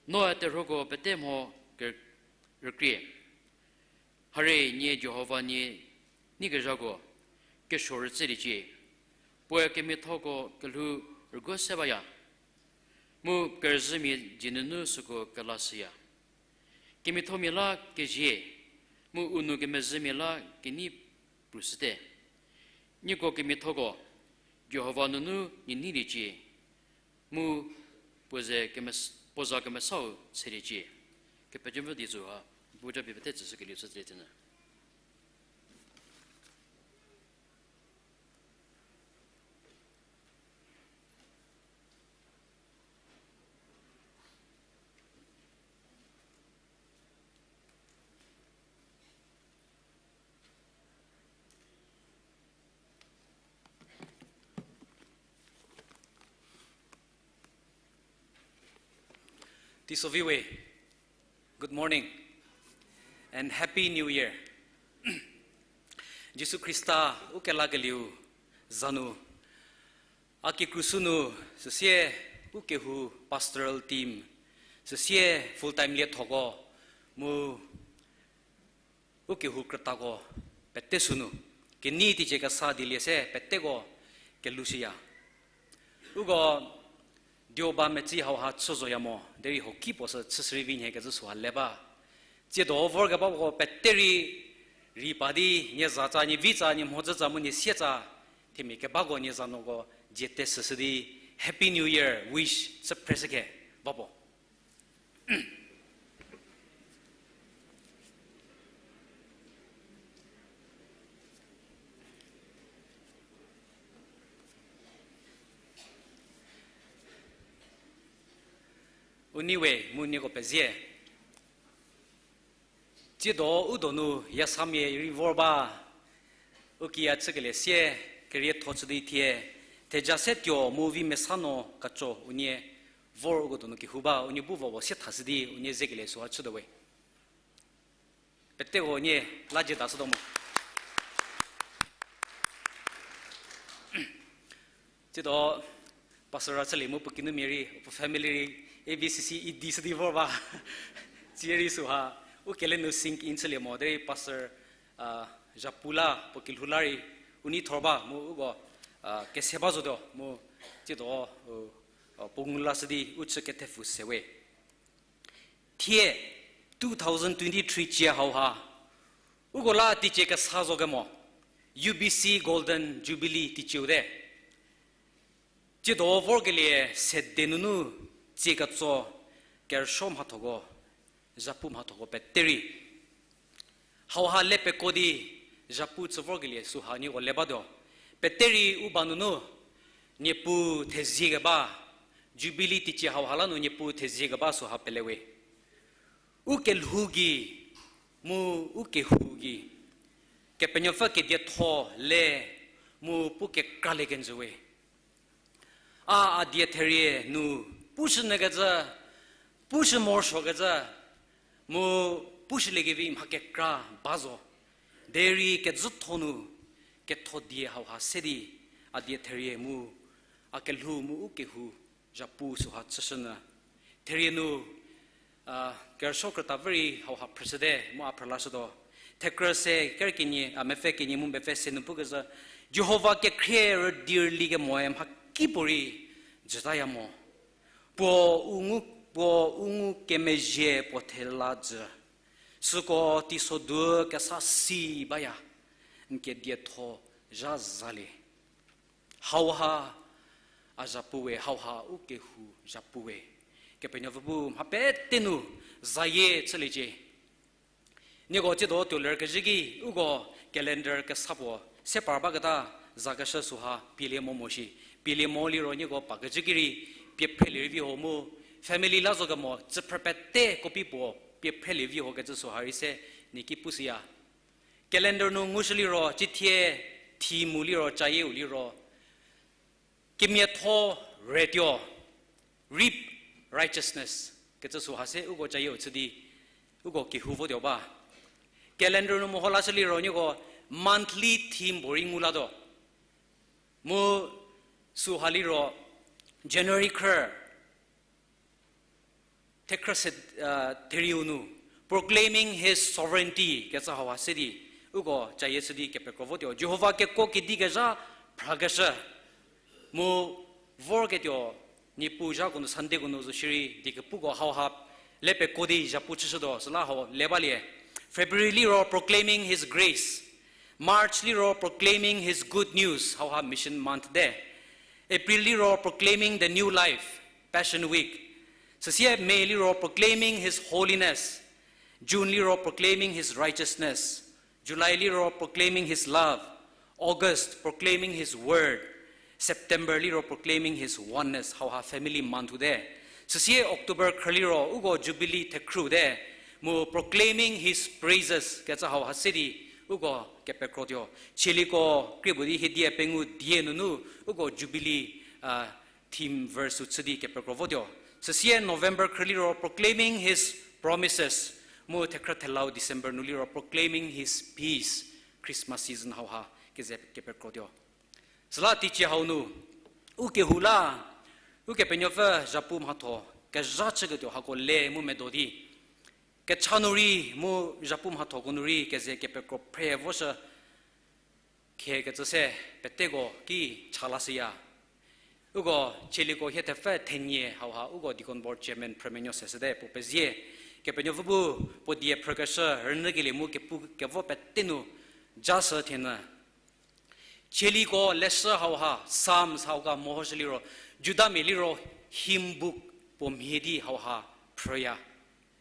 Noe terhuoko pete mho ker-, rükrie. Harie nie Jihova nie, nie kezhako, kesuo rütsüliecie. Puoe kemiathoko kelhou rüguo se baya. Mu kerüzhümia dzie nunu süko kelashüya. Kemiathomia la kezie, mu u nou kemezhümia la kenei prushüte. Nieko kemiathoko, Jihova nunu nie neiliecie, mu puo ze kemes-, puo za kemesau tseliecie. Kepenuopfü die zo ha, bu japie pete tsüshükelieu chüliecie nyü. Teisovi we, good morning and Happy New Year. Jisu Khrista ukelakelieu za nu, a kikru sünu, süsie ukehou pastoral team, süsie full time liethoko, mu ukehou krütako pete sünu, kenei teicie kesa dielie se peteko kelushüya. Uko Dioba metsi hauha chü zoya mo, derei hoki puo sü chüshürei vi nhie kecü süha le ba. Tsiedo vorkebako pete rei, rei pa di, nie zatsa, nie vitsa, nie mhodzütsa mu nie sietsa, themia kebako nie za nuoko dzie tesüshü di, Happy New Year wish chü phreshükhe, va puo. U nei we mu nieko pezie. Tsiedo u donu yasamia rei vor ba, u kiya chükelie sie, kerietho chü di thie, theja se tuo mu vi mesa no kaco unie vor uko donu kehou ba, unie bu vovo sie thashü di unie zekelie süha chütuo we. Peteko nie la dzie tashütuo mo. Tsiedo, Pastor Rachel mu puo kinumia rei, puo family rei, A B C C idi shü di vor ba. Tsie rei süha, u kele nu sink in chülie mo, derei Pastor, a, Zhapu la, puo kelhou la rei, u nei thor ba, mu uko, a, kese ba zotuo, mu, tsiedo, u, a, puo ngu lashü di, u chü kethepfü se we. Thie, two thousand twenty-three cie hauha, uko la teicie kesa zo kemo, U B C Golden Jubilee teicieu te. Tsiedo vorkelie sede nunu tsie ketso kerüsuo mhathoko, zhapu mhathoko pete rei. Hauha le peko di zhapu chü vorkelie süha nieko le batuo. Pete rei u ba nunu, Niepuu thezie keba, Jubilee teicie hauha la nu Niepuu thezie keba süha pele we. U kelhou gei, mu u kehou gei, Kepenuopfü kedietho le, mu pu kekralie kenjü we. A, a die therie nu, pushü nyü kecü, pushü morosuo kecü, mu pushüliekevi mha kekra ba zo. Derei kezütho nu, ketho die hauha se di, a die therie mu, a kelhou mu u kehou, zhapu süha chüshü nyü. Therie nu, a, kerüsuo krüta vü rei hauha phrüshüte, mu a phrü lashütuo. Thekrü se kerü kenie, a, mepfü kenie mu mepfü se nu pukezhü, Jihova kekhrie rüdi rüli kemoe mhakipuorei jütaya mo. Puo u ngu, puo u ngukemezhie puo thela jü. Süko teisodu kesa si baya, n kedietho zha zalie. Hauha a zhapu we, hauha u kehou zhapu we. Kepenuopfü bu mha pete nu zayie chüliecie. Nieko tsiedo tuoler kezhü ki, uko calendar kesa puo se par baketa zakeshü süha pielie mo mo shi. Pielie mo liro nieko pa kezhü ki rei pie phrelie rei vi ho mu, family la zo kemo, tsüphrü pete copy puo pie phrelie vi ho kecü süha rei se, nie ki pushüya. Calendar nu ngushü liro, cithie theme-u liro, cayieu liro, kemiatho retuo, reap righteousness, kecü süha se uko cayieu chü di, uko kehou votuo ba. Calendar nu meho lashü liro nieko monthly theme puo rei ngu latuo. Mu süha liro January khrü, thekhrü se, a, therieu nu, Proclaiming His Sovereignty kecü hauha se di, uko cayie chü di kepekro votuo. Jihova kekuo kedikezha phrakeshü. Mu vorketuo, Niepuu zhako nu Sundayko nu zo shierei, die kepuko hauha le peko di zhapu chüshütuo, süla hau le balie. February liro Proclaiming His Grace. March liro Proclaiming His Good News, hauha Mission Month te. April liro Proclaiming the New Life, Passion Week. Süsie May liro Proclaiming His Holiness. June liro Proclaiming His Righteousness. July liro Proclaiming His Love. August, Proclaiming His Word. September liro Proclaiming His Oneness, hauha Family Month-u te. Süsie October khrü liro uko Jubilee thekhrü te, mu Proclaiming His Praises kecü hauha se di uko kepekrotuo. Chieliko krie puo di hiedie pengou die nunu uko Jubilee, a, theme verse-u chü di kepekro votuo. Süsie November khrü liro Proclaiming His Promises, mu thekhrü thelau December nu liro Proclaiming His Peace, Christmas season hauha keze kepekrotuo. Süla teicie hau nu, u kehou la, Ukepenuopfü zhapu mhatho kezha chüketuo hako le mu medo di, kecha nu rei mu zhapu mhathoko nu rei keze kepekro phre voshü, khekecü se peteko ki cha lashüya. Uko, tsaliko hie thepfü thenie hauha, uko Deacon Board Chairman Phrümenuo se sede puo pezie. Kepenuopfü bu puo die phrükeshü rünyükelie mu kepu kevo pete nu ja sü thienyü. Tsaliko leshü hauha, Psalms hauha mehoshü liro, Judamia liro hymn book puo mhie di hauha phrüya.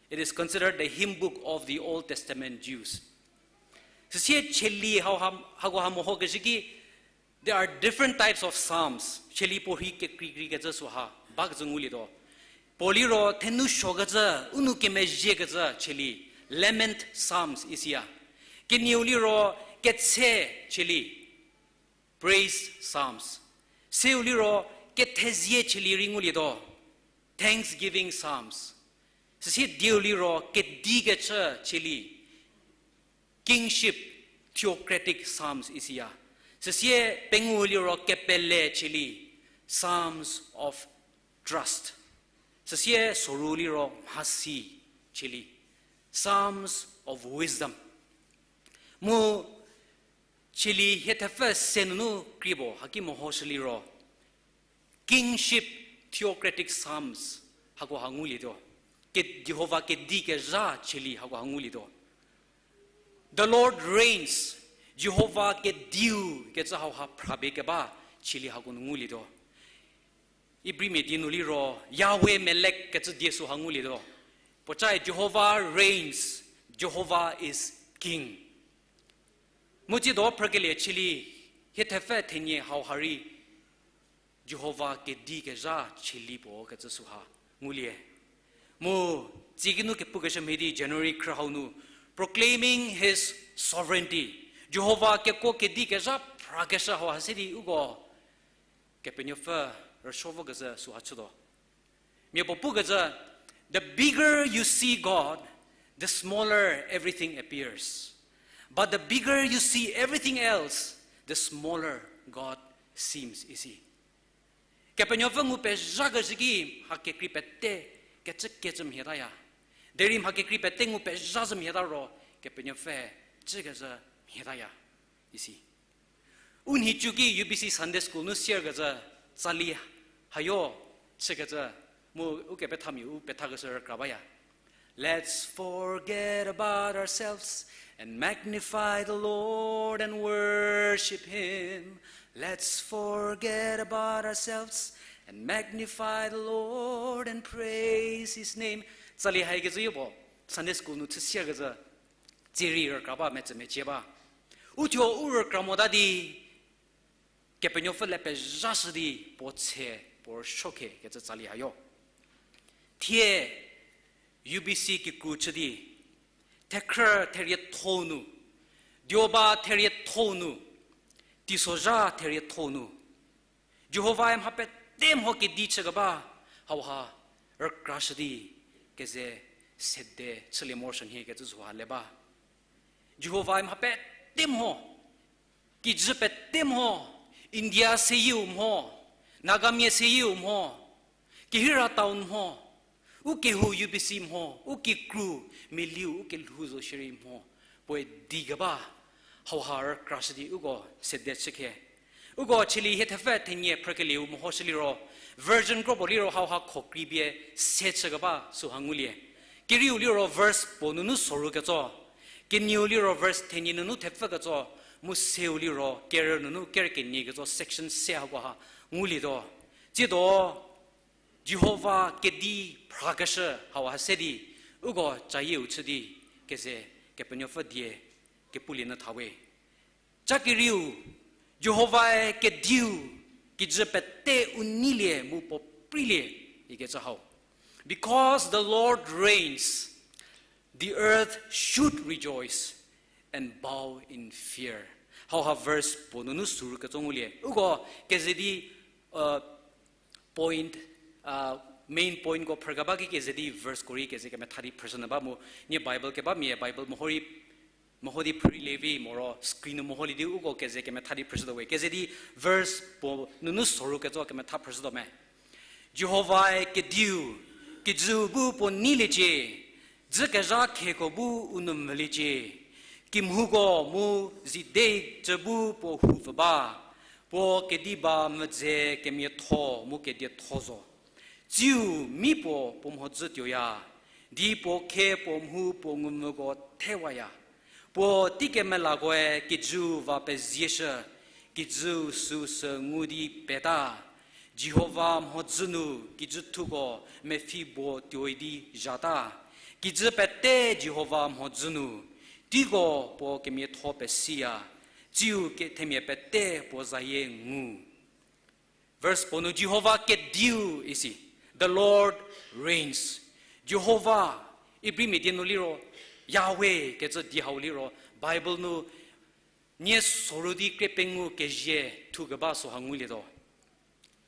It is considered the hymn book of the Old Testament Jews. Süsie tsali hauha, hakoha mehokezhü ki, there are different types of psalms. Tsali puorhi kekreikreikecü süha bakecü ngulietuo. Puo liro thenou suokecü, u nou kemezhiekecü tsali, lament psalms isiya. Kenieu liro ketse tsali, praise psalms. Seu liro kethezie tsali rei ngulietuo, thanksgiving psalms. Süsie dieu liro kedikechü tsali, kingship, theocratic psalms isiya. Süsie pengou liro kepele tsali, psalms of trust. Süsie soru liro mhasi tsali, psalms of wisdom. Mu tsali hie thepfü se nunu krie puo haki mehoshü liro, kingship, theocratic psalms, hakoha ngulietuo. Ke-, Jihova kedikezha tsali hakoha ngulietuo. The Lord reigns, Jihova kediu kecü hauha phrapie keba tsali hako nu ngulietuo. Ibrimia die nu liro, Yahweh Melek kecü die süha ngulietuo. Puocae Jehovah reigns, Jehovah is king. Mu tsiedo phrükelie tsali, hie thepfü thenie hauha rei, Jihova kedikezha tsali puo kecü süha ngulie. Mu tsikinu kepukeshü mhie di January khrü hau nu, proclaiming his sovereignty. Jihova kekuo kedikezha phrakeshü hauha se di uko Kepenuopfü rüsuo vokezhü süha chütuo. Mia puo pukecü, the bigger you see God, the smaller everything appears. But the bigger you see everything else, the smaller God seems, isi. Kepenuopfü ngu pezhakezhü ki mha kekrei pete kecükecü mhietaya. Derei mha kekrei pete ngu pezhazhü mhieta ro, Kepenuopfü cükezhü mhietaya, isi. U nhicu ki U B C Sunday School nu sierkezhü tsali hayo chükecü mu ukepethamia u pethakeshü rükra baya. Let's forget about ourselves and magnify the Lord and worship Him. Let's forget about ourselves and magnify the Lord and praise His name. Tsali haikecü yopuo, Sunday School nu chü sierkezhü tsali rükra ba metsümecie ba. Uthuo u rükra mota di, Kepenuopfü le pezhashü di puo tshe puo rüsuokhe kecü tsali hayo. Thie U B C kikru chü di, thekhrü therietho nu, Deoba therietho nu, Teisozha therietho nu, Jihovae mha pete mho kedi chükeba hauha rükrashü di keze sede chülie morosuo nhie kecü süha le ba. Jihovae mha pete mho, kijü pete mho, India seyieu mho, Nagamia seyieu mho, Kihira town mho, u kehou U B C mho, u kikru, meliu u kelhou zo shierei mho, puoe di keba hauha rükrashü di uko sede chükhe. Uko chülie hie thepfü thenie phrükelieu mehoshü liro, version kropuo liro hauha khokrei bie se chükeba süha ngulie. Kerieu liro verse puo nunu soru ketso, kenieu liro verse thenie nunu thepfü ketso, mu seu liro kerü nunu kerü kenie ketso section se hakoha ngulietuo. Tsiedo Jihova kedi phrakeshü hauha se di, uko cayieu chü di keze Kepenuopfü die kepulie nyü thawe. Ca kerieu, Jihovae kediu, kijü pete u neilie mu puo preilie, ikecü hau. Because the Lord reigns, the earth should rejoice and bow in fear. Hauha verse puo nunu soru ketso ngulie. Uko keze di, point, main pointko phrükeba ki keze di verseko rei keze kemetha di phrüshünyü ba mu, nie Bible keba mia Bible meho di phrülie vi moro screen nu meholie di uko keze kemetha di phrüshütuo we. Keze di verse puo nunu soru ketso kemetha phrüshütuo me. Jihovae kediu, kijüu bu puo neiliecie, dzükezha kheko bu u nu mvüliecie, kimhouko mu zidecü bu puo houpfü ba, Puo kediba mvüdze kemiatho mu kedietho zo. Tsiu mi puo puo mhodzü tuoya, di puo khe puo mhu puo ngumvüko thewaya. Puo teikemelakoe kijüu va pezieshü, kijüu süu sü ngu di peta. Jihova mhodzü nu kijüthuko mepfhi buo tuoi di zhata. Kijü pete Jihova mhodzü nu, teiko puo kemiatho pesiya, tsiu ke-, themia pete puo zayie ngu. Verse puo nu Jihova kediu isi, the Lord reigns. Jihova, Ibrimia die nu liro, Yahweh kecü die hau liro, Bible nu nie soru di krie pengou kezie thukeba süha ngulietuo.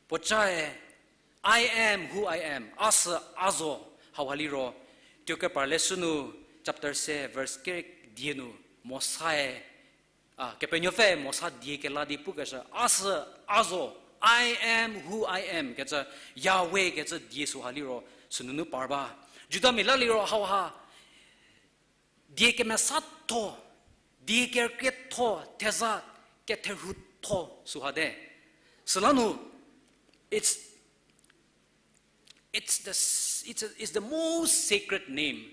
Puocae, I am who I am, a sü a zo, hauha liro, Tuokepar leshü nu, chapter se, verse kere die nu, Mosae, a, Kepenuopfü Mosa die kela di pukeshü, a sü a zo, I am who I am kecü, Yahweh kecü die süha liro, sünunu par ba. Judamia la liro hauha, die kemesatho, die kerükrietho, theza ketherhutho süha te. Süla nu, it's, it's the, it's a, it's the most sacred name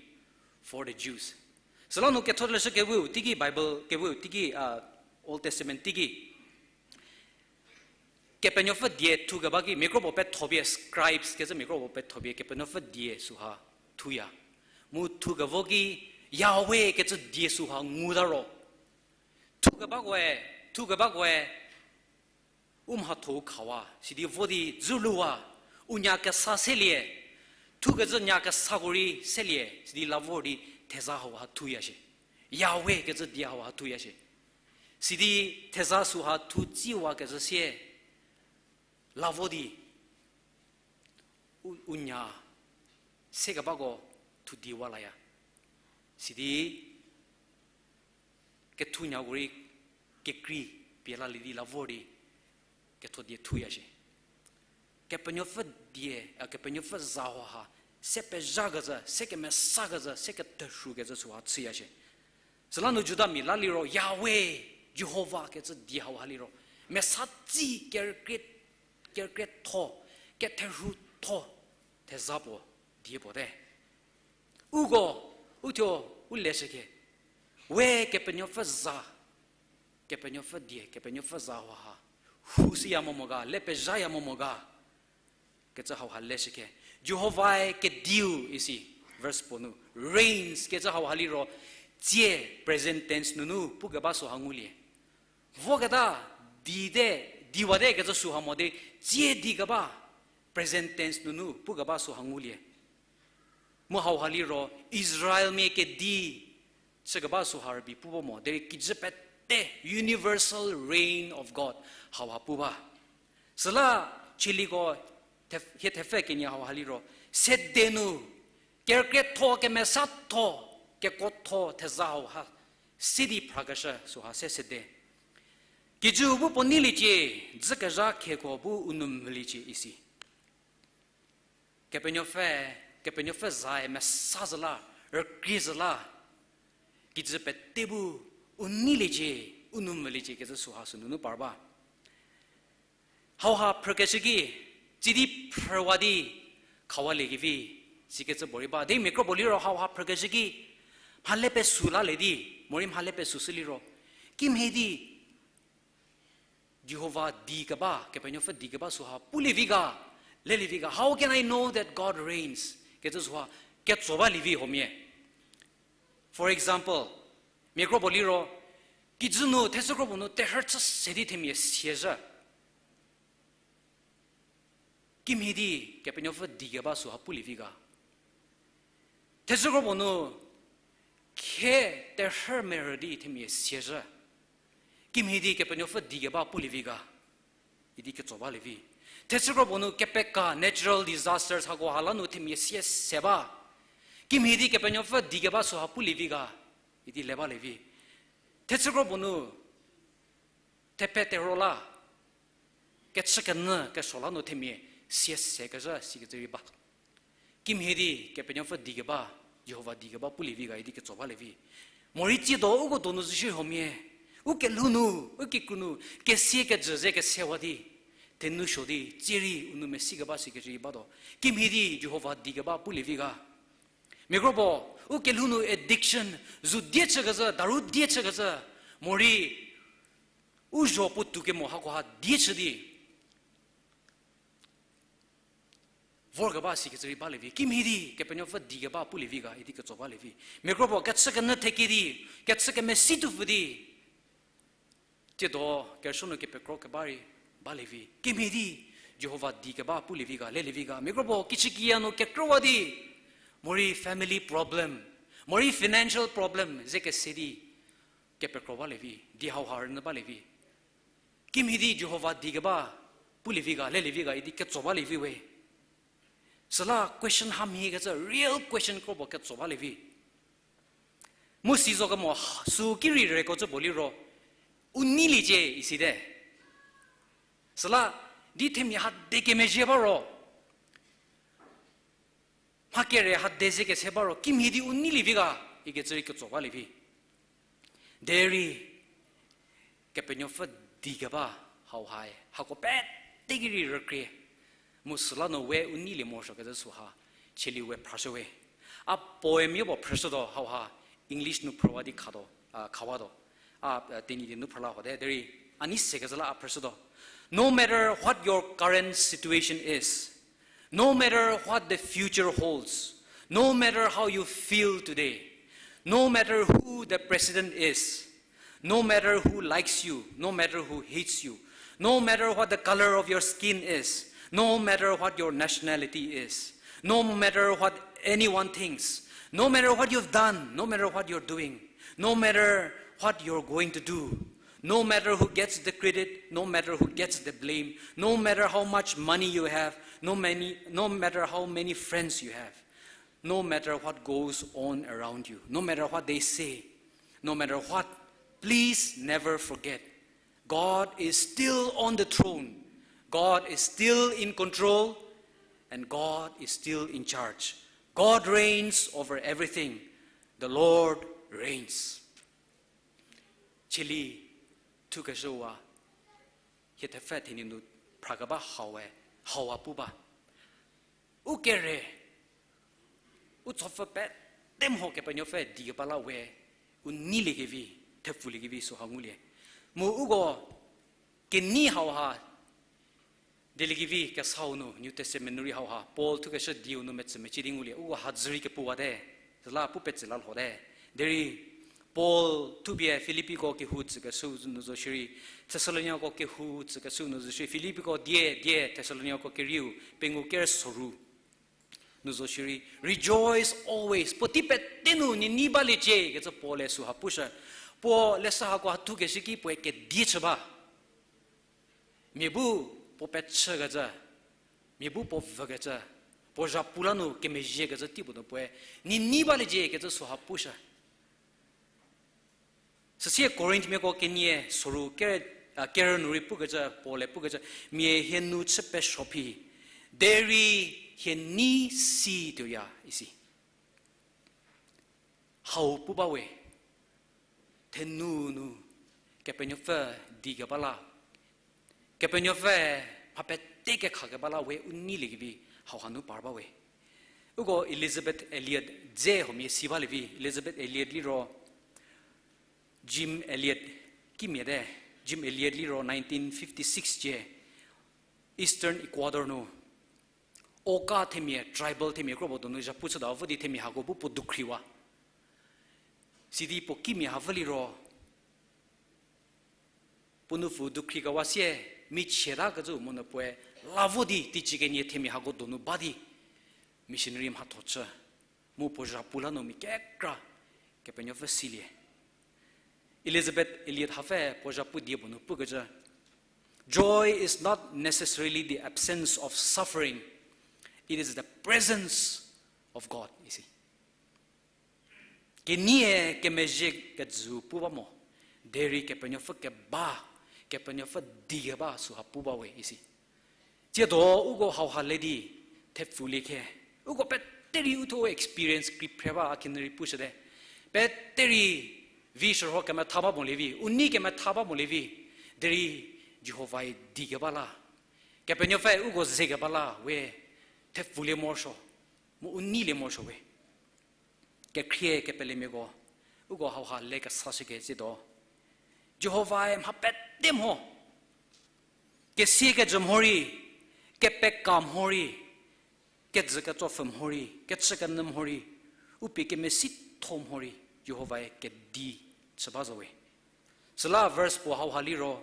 for the Jews. Süla nu ketholeshü keweu teiki, Bible keweu teiki, a, Old Testament teiki Kepenuopfü die thukeba ki mia kropuo pethopie, scribes kecü mia kropuo pethopie Kepenuopfü die süha thuya. Mu thukevo ki Yahweh kecü die süha nguta ro, thukebakoe, thukebakoe u mhatho-u khawa, sidi vo di dzüluwa, u nya kesa selie, thukezhü nya kesako rei selie, sidi la vor di theza hauha thuya shie. Yahweh kecü die hauha thuya shie. Sidi theza süha thu tsiwa kezhü sie, la vo di u, u nya sekebako thu diwa laya. Sidi kethunyako rei kekrei pie lalie di la vor di ketho die thuya shie. Kepenuopfü die, a, Kepenuopfü za hauha, se pezhakezhü, se kemesakecü, se keterhukecü süha chüya shie. Süla nu Judamia la liro Yahweh, Jihova kecü die hauha liro, mesa tsi kerükrie, kerükrietho, ketherhutho, theza puo die puo te. Uko, uthuo, u leshüke, we Kepenuopfü za, Kepenuopfü die, Kepenuopfü za hauha, hu siya mo mo ga, le pezhaya mo mo ga, kecü hauha leshüke. Jihovae kediu isi, verse puo nu, reigns kecü hauha liro, tsie present tense nunu pukeba süha ngulie. Voketa, di te, diwate kecü süha mo derei, tsie di keba, present tense nunu pukeba süha ngulie. Mu hauha liro Israelmia kedi chükeba süha rübei pu ba mo, derei kijü pete, universal reign of God, hauha pu ba. Süla chiliko, thef-, hie thepfü kenie hauha liro, sede nu, kerükrietho, kemesatho, kekuotho, theza hauha, sidi phrakeshü süha se sede. Kijüu bu puo neiliecie, dzükezha kheko bu u nou mvüliecie isi. Kepenuopfü, Kepenuopfü zae mesa zhü la, rükrie zhü la, kijü pete bu u neiliecie, u nou mvüliecie kecü süha sünunu par ba. Hauha phrükeshü ki, tsidi phrüwa di khawalie kevi, sikecü puorei ba. Di mia kropuo liro hauha phrükeshü ki, mhale pesu lalie di, morei mhale pesu shü liro, kimhie di Jihova di keba, Kepenuopfü di keba süha pulie vi ga, lelie vi ga. How can I know that God reigns? Kecü süha ketso balie vi huomia. For example, mia kropuo liro, kijü nu, thechü kropuo nu terhü chü se di themia siazhü. Kimhie di Kepenuopfü di keba süha pulie vi ga. Thechü kropuo nu khe terhü merü di themia siazhü. Kimhie di Kepenuopfü di keba pulie vi ga. Idi ketso balie vi. Thechü kropuo nu kepeka natural disasters hako hala nu themia sie se ba. Kimhie di Kepenuopfü di keba süha pulie vi ga. Idi le balie vi. Thechü kropuo nu thephe tero la, kechükenyü kesuo la nu themia sie se kezhü sikecü rei ba. Kimhie di Kepenuopfü di keba, Jihova di keba pulie vi ga idi ketso balie vi. Morei tsiedo uko donu zhü shi huomia, U kelhou nu, u kikru nu, kesia kejü ze kesewa di, thenou suo di, tsierei u nou mesi keba sikecü rei batuo. Kimhie di Jihova di keba pulie vi ga. Mia kro puo, u kelhou nu addiction, zu die chükezhü, daru die chükezhü, morei, u zho puotou kemo hakoha die chü di vorkeba sikecü rei balie vi. Kimhie di Kepenuopfü di keba pulie vi ga idi ketso balie vi. Mia kro puo, kechükenyü theki di, kechü kemesi tuopfü di, tsiedo kerüsuo nu kepekro keba rei balie vi. Kimhie di Jihova di keba pulie vi ga, lelie vi ga. Mia kro puo, kichükiya nu kekrüwa di, morei family problem, morei financial problem ze kese di kepekro balie vi, di hauha rünyü balie vi. Kimhie di Jihova di keba pulie vi ga, lelie vi ga idi ketso balie vi we. Süla question hamhiekecü, real question kro puo ketso balie vi. Mu si zo kemo, sü ki rei reko cü puo liro, u neiliecie isite. Süla di themia hade kemezhie ba ro, mha kere hade ze kese ba ro, kimhie di u neilie vi ga, ikecü rei ketso balie vi. Derei Kepenuopfü di keba hauhae hako peteki rei rükrie. Mu süla nu we u neilie morosuokecü süha, cheli we phrashü we. A poem yopuo phrüshütuo hauha, English nu phrüwa di khatuo, a, khawatuo. A, Tenyidie nu phrüla hote, derei a nei sekecü la a phrüshütuo. No matter what your current situation is, no matter what the future holds, no matter how you feel today, no matter who the president is, no matter who likes you, no matter who hates you, no matter what the color of your skin is, no matter what your nationality is, no matter what anyone thinks, no matter what you've done, no matter what you're doing, no matter what you're going to do, no matter who gets the credit, no matter who gets the blame, no matter how much money you have, no, many, no matter how many friends you have, no matter what goes on around you, no matter what they say, no matter what, please never forget, God is still on the throne. God is still in control. And God is still in charge. God reigns over everything. The Lord reigns. Cheli, thukeshüwa, hie thepfü thenyi nu phrakeba hau-e, hau-a pu ba. U kere, u tsopfü pete mho Kepenuopfü di keba la we, u neiliekevi, thepfuliekevi süha ngulie. Mu uko kenei hauha, dieliekevi kesau nu, New Testament nu rei hauha, Paul thukeshü dieu nu metsü mecie di ngulie, uko hadzü rei kepuwate, süla pu petsü la lhote. Derei Paul thupie Filippiko kehou tsükeshü nu zo shierei, Thessaloniako kehou tsükeshü nu zo shierei, Filippiko die, die, Thessaloniako kerieu, pengou ker soru nu zo shierei, rejoice always. Puotei pete nu nie nei baliecie kecü Paul-e süha pushü. Puo leshü hako ha thukeshü ki puoe kedie chü ba. Mia bu puo pechükecü, mia bu puo vükecü, puo zhapu la nu kemezhiekecü teipuo nu puoe nie nei baliecie kecü süha pushü. Süsie Korinthmiako kenie soru ker, a, kerü nu rei pukecü, Paul-e pukecü, mia hie nu chü pesuo phi, derei hie nei si tuoya isi. Hau pu ba we, thenu nu Kepenuopfü di keba la, Kepenuopfü mha pete kekha keba la we u neiliekevi hauha nu par ba we. Uko Elizabeth Elliot dze huomia si balie vi, Elizabeth Elliot liro Jim Elliot kimia te, Jim Elliot liro nineteen fifty-six cie Eastern Ecuador nu Auca themia, tribal themia kro puo donu zhapu chüta vo di themia hako bu puo dukhriwa. Sidi puo kimia ha vü liro puo nupfu dukhri kewa sie, michieta kecü monyü puoe la vo di teicie kenie themia hako donu ba di missionary mhatho chü, mu puo zhapu la nu mia kekra Kepenuopfü silie. Elizabeth Elliot hapfü puo zhapu die puo nu pukecü, joy is not necessarily the absence of suffering, it is the presence of God, isi. Kenie kemezhie kejü pu ba mo, derei Kepenuopfü keba, Kepenuopfü di keba süha pu ba we isi. Tsiedo uko hauha le di thepfulie khe, uko pete rei uthuo experience kri phre ba a kinu rei pushüte. Pete rei vi shürho kemetha ba molie vi, u nei kemetha ba molie vi, derei Jihovae di keba la, Kepenuopfü uko ze keba la we thepfulie morosuo, mu u neilie morosuo we. Kekhrie kepelemiako, uko hauha le kesashüketuo, Jihovae mha pete mho, kesia kejü mhorei, kepeka mhorei, kejü ketsopfü mhorei, kechü kenyü mhorei, u pie kemesitho mhorei, Jihovae kedi chü ba zo we. Süla verse puo hauha liro,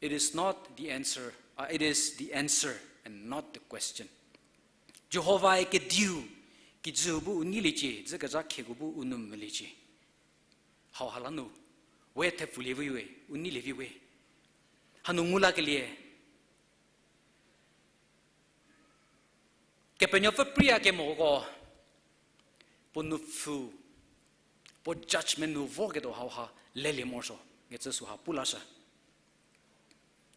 it is not the answer, uh, it is the answer and not the question. Jihovae kediu, kijü bu u neiliecie, dzükezha khieko bu u nou mvüliecie. Hauha la nu, we thepfulie vi we, u neilie vi we. Hanu ngu lakelie, Kepenuopfü priya kemoko, puo nupfu, puo judgment nu vorketuo hauha lelie morosuo, kecü süha pu lashü.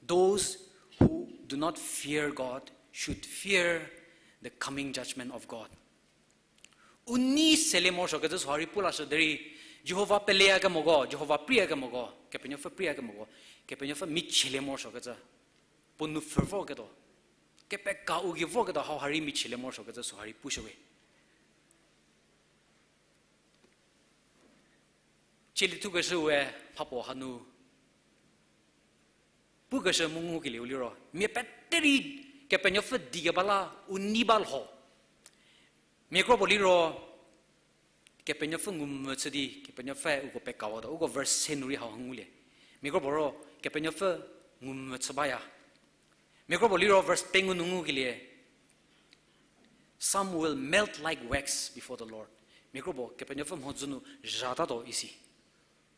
Those who do not fear God should fear the coming judgment of God. U nei selie morosuo kecü süha rei pu lashü derei, Jihova peleya kemoko, Jihova priya kemoko, Kepenuopfü priya kemoko, Kepenuopfü michielie morosuo kecü, puo nupfu vorketuo, kepeka u gei vorketuo hauha rei michielie morosuo kecü süha rei pushü we. Chieliethukeshü we mhapuo hanu pukeshü mu ngukelieu liro, mia pete rei Kepenuopfü di keba la u nei ba lho. Mia kro puo liro, Kepenuopfü ngumvü chü di Kepenuopfü uko pekawatuo, uko verse se nu rei hau ngulie. Mia kro puo ro, Kepenuopfü ngumvü chü baya. Mia kro puo liro verse pengou nu ngukelie, some will melt like wax before the Lord. Mia kro puo Kepenuopfü mhodzü nu zhatatuo isi.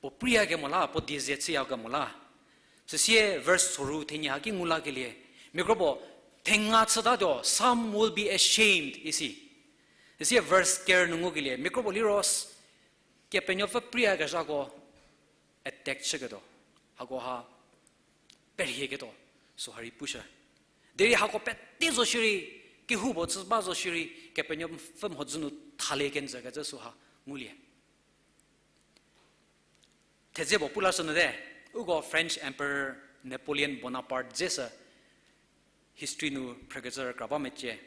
Puo priya kemo la, puo die ze chüya kemo la. Süsie verse soru thenie haki ngu lakelie, mia kro puo thenga chütatuo, some will be ashamed isi. Süsie verse ker nu ngukelie, mia kro puo liro, Kepenuopfü priyakezhako attack chüketuo, hakoha perhieketuo, süha rei pushü. Derei hako pete zo shierei, kehoupuo chü ba zo shierei, Kepenuopfü mhodzü nu thalie kenjü kecü süha ngulie. Thedze puo pu lashü nyü te, uko French Emperor Napoleon Bonaparte dzesü history nu phrükecü rükra ba mecie.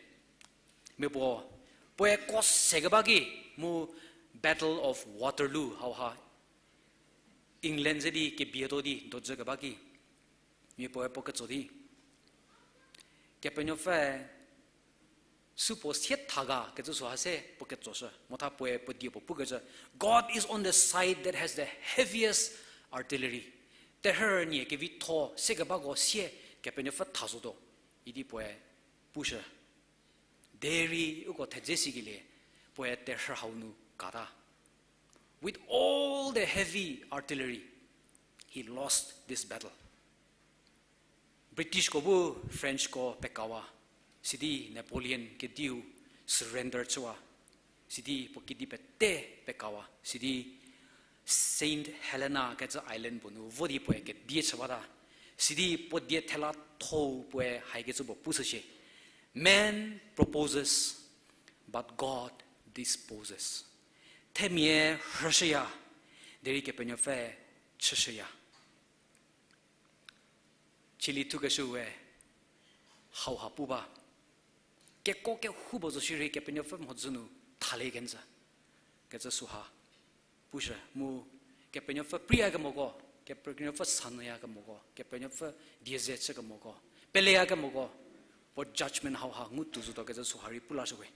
Mia puo, puoe ko se keba ki, mu Battle of Waterloo hauha England ze di kebietuo di dojü keba ki, mia puoe puo ketso di, Kepenuopfü supuo sie tha ga kecü süha se puo ketsoshü, motha puoe puo die puo pukecü, God is on the side that has the heaviest artillery. Terhü nie kevitho se kebako sie Kepenuopfü tha zotuo, idi puoe pushü. Derei uko thedze sikelie, puoe terhü hau nu kata. With all the heavy artillery, he lost this battle. Britishko bu Frenchko pekawa, sidi Napoleon kediu surrender chüwa, sidi puo kedi pete pekawa, sidi Saint Helena kecü island puo nu vo di puoe kedie chü bata, sidi puo die thela thou puoe haikecü puo pushü shie, Man proposes, but God disposes. Themia rhüshüya, derei Kepenuopfü chüshüya. Chieliethukeshü we hauha pu ba. Keko kehoupuo zo shierei Kepenuopfü mhodzü nu thalie kenjü kecü süha pushü mu, Kepenuopfü priya kemoko, Kepenuopfü sanyüya kemoko, Kepenuopfü die ze chü kemoko, peleya kemoko, puo judgment hauha ngu tuo zotuo kecü süha rei pu lashü we.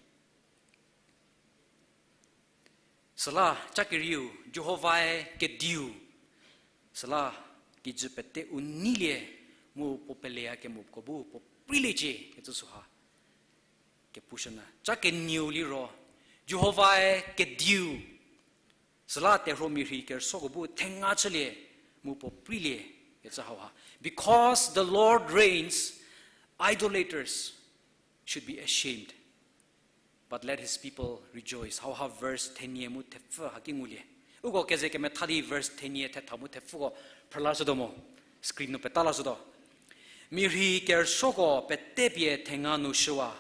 Süla, ca kerieu, Jihovae kediu, süla, kijü pete u neilie, mu puo peleya kemoko bu puo preiliecie kecü süha kepushünyü. Ca kenieu liro, Jihovae kediu, süla terhuo mirhi kerüsuoko bu thenga chülie, mu puo preilie kecü hauha. Because the Lord reigns, idolaters should be ashamed. But let his people rejoice. Hauha verse thenie mu thepfü haki ngulie. Uko keze kemetha di verse thenie thetha mu thepfüko phrülashütuo mo. Screen nu petalashütuo. Mirhi kerüsuoko pete pie thenga nu shüwa.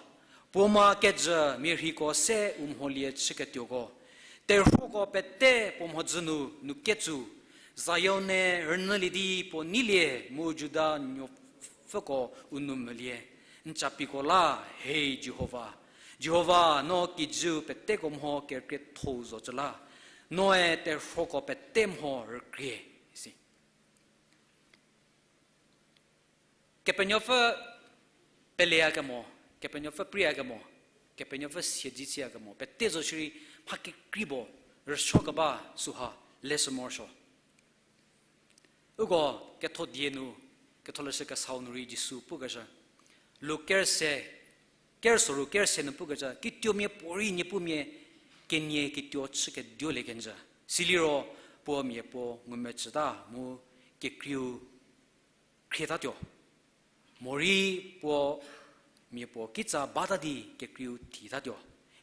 Puoma kejü mirhiko se u mholie chüketuoko. Terhuoko pete puo mhodzü nu, nu ketsu, Zion-e rünyülie di puo neilie mu Juda nuopfüko u nou mvülie. N capiko la, he Jihova, Jihova, no kijüu peteko mho kerükriethou zocü la, noe terhuoko pete mho rükrie, isi. Kepenuopfü peleyakemo, Kepenuopfü preiyakemo, Kepenuopfü siedze chüyakemo pete zo shierei, mha kekrei puo rüsuokeba süha leshü morosuo. Uko ketho die nu, ketholeshü kesau nu rei Jisu pukezhü, Luk kerse, kerso ru kerse nu pukezhü, kituomia puorei Niepumia kenie kituo chükeduolie kenjü. Siliro puo mia puo ngumecüta mu kekreiu khrietatuo. Morei puo mia puo kitsa bata di kekreiu thitatuo.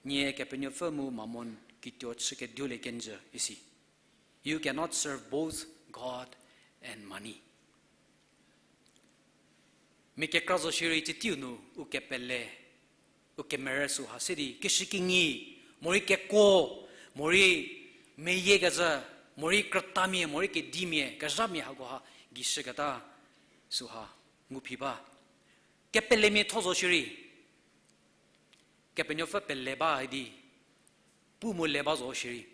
Nie Kepenuopfü mu mamon kituo chükeduolie kenjü, isi. You cannot serve both God and money. Mia kekra zo shierei tsieteiu nu u kepele, u kemerü süha se di keshükinyi, morei kekuo, morei meyiekecü, morei krütamia, morei kedimia, kezhamia hakoha gei shüketa süha nguphi ba. Kepelemia tho zo shierei, Kepenuopfü pele ba idi, pu mu le ba zo shierei,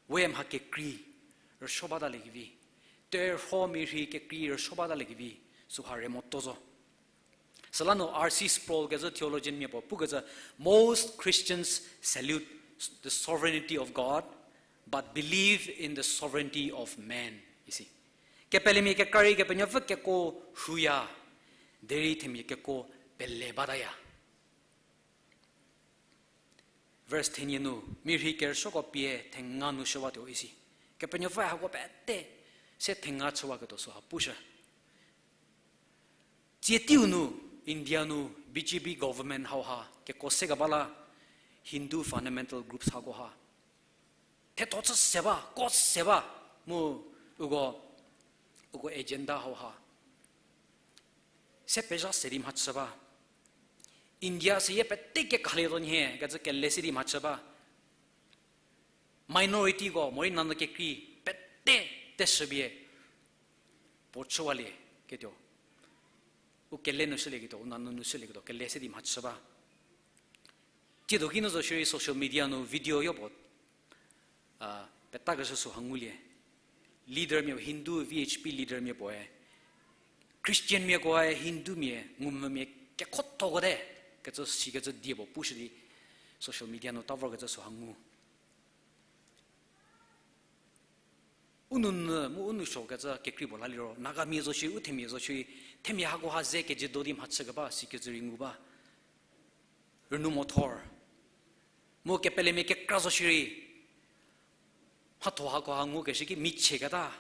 we mha kekrei rüsuo bataliekevi, terhuomia rhei kekrei rüsuo bataliekevi süha re moto zo. Süla nu R C Sproul kecü theologian mia puo pukecü, Most Christians salute the sovereignty of God, but believe in the sovereignty of man, isi. Kepelemia kekra rei Kepenuopfü kekuo rhuya, derei themia kekuo pele bataya. Verse thenie nu, mia rhei kerüsuoko pie thenga nu shüwatuo, isi. Kepenuopfüe hako pete se thenga chüwaketuo süha pushü. Tsieteiu nu, India nu B J P government hauha kekuo sekeba la, Hindu fundamental groups hakoha thetho chü se ba, ko se ba, mu uko, uko agenda hauha se pezha se di mhachü ba. India seyie pete kekhalie tuo nhie kecü kele se di mhachü ba. Minorityko morei nanyü kekrei pete teshüpie puo chüwalie ketuo, u kele nu shülieketuo, u nanyü nu shülieketuo kele se di mhachü ba. Tsiedo kinu zo shierei social media nu video yopuo, a, petakeshü süha ngulie. Leadermia, Hindu V H P leadermia puoe Christianmiakoe Hindumia ngumvümia kekhothokote kecü sikecü die puo pushü di social media nu ta vorkecü süha ngu. U nounyü mu u nousuokecü kekrei puo la liro, Nagamia zo shierei, u themia zo shierei, themia hakoha ze kejüdo di mhachükeba sikecü rei ngu ba. Rünou mothor. Mu kepelemia kekra zo shierei, mhatho hakoha ngukeshü ki michieketa,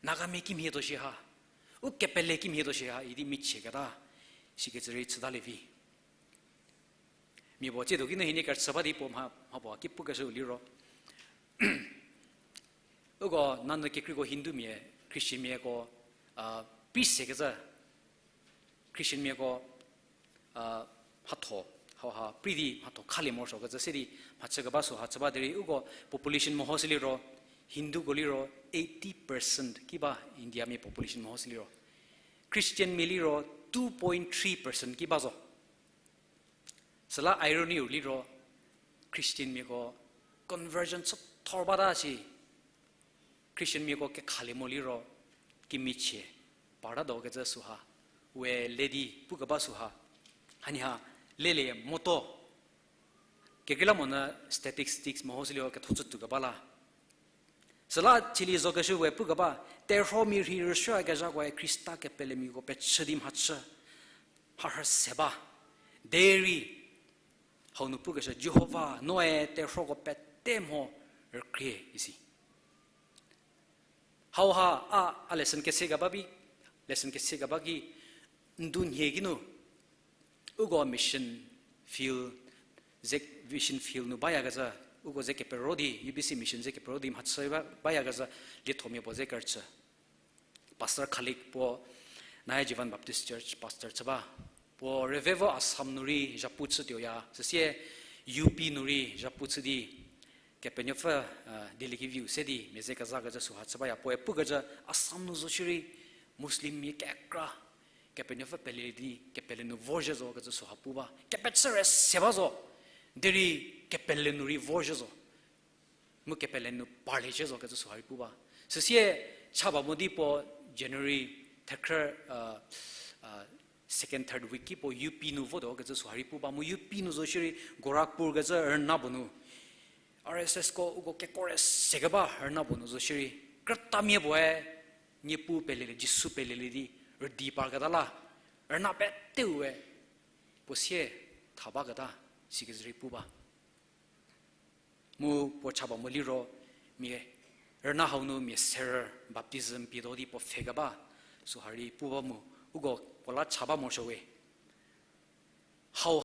Nagamia kimhie tuo shi ha, u kepele kimhie tuo shi ha idi michieketa sikecü rei chütalie vi. Mia puo tsiedo kinu hienie kerüchü ba di puo mha, mha puo ki pukeshüu liro, uko nanyü kekreiko Hindumia, Christianmiako, a, prei sekecü, Christianmiako, a, mhatho, hauha prei di mhatho khalie morosuokecü se di mhachükeba süha chü ba derei uko population mehoshü liro, Hinduko liro eighty percent ki ba Indiamia population mehoshü liro. Christianmia liro two point three percent ki ba zo. Süla irony-u liro, Christianmiako conversion chüthor bata shi, Christianmiako kekhalie mo liro, kimichie parta do kecü süha, we le di pukeba süha, hanie ha lelie moto. Kekreilamonyü statistics mehoshü liro ketho chütuo keba la. Süla chili zokeshü we pukeba, terhuomia rhei rüsuoyakezhakoe Khrista kepelemiako pechü di mhachü, mharhü se ba. Derei hau nu pukeshü, Jihova, noe terhuoko pete mho rükrie isi. Hauha a, a lesson kese keba bi, lesson kese keba ki, ndu nhie kinu, uko mission field, ze, mission field nu bayakezha, uko ze kepero di, U B C mission ze kepero di mhachü ba, bayakezha, liethomia puo ze kerüchü. Pastor Khalik puo, Naya Jivan Baptist Church pastor chü ba. Puo rüvevo Assam nu rei zhapu chütuoya, süsie U P nu rei zhapu chü di, Kepenuopfü, a, dieliekeviu se di mia ze kezakecü süha chü baya. Puoe pukecü Assam nu zo shierei Muslimmia kekra Kepenuopfü pelelie di kepele nu vorzhie zo kecü süha pu ba. Kepechü re se ba zo. Derei kepele nu rei vorzhie zo. Mu kepele nu parliecie zo kecü süha rei pu ba. Süsie cha ba mo di puo January thekhrü, a, a, second, third week ki puo U P nu votuo kecü süha rei pu ba. Mu U P nu zo shierei Gorakhpur kecü rüna puo nu R S S ko uko keko re se keba rüna puo nu zo shierei krütamia puoe Niepuu pelelie, Jisu pelelie di rüdi parketa la, rüna peteu we puo sie tha baketa, sikezü rei pu ba. Mu puo cha ba mo liro, mia rüna hau nu mia serü baptism pietuo di puo pfhe keba süha rei pu ba mu, uko puo la cha ba morosuo we. Hau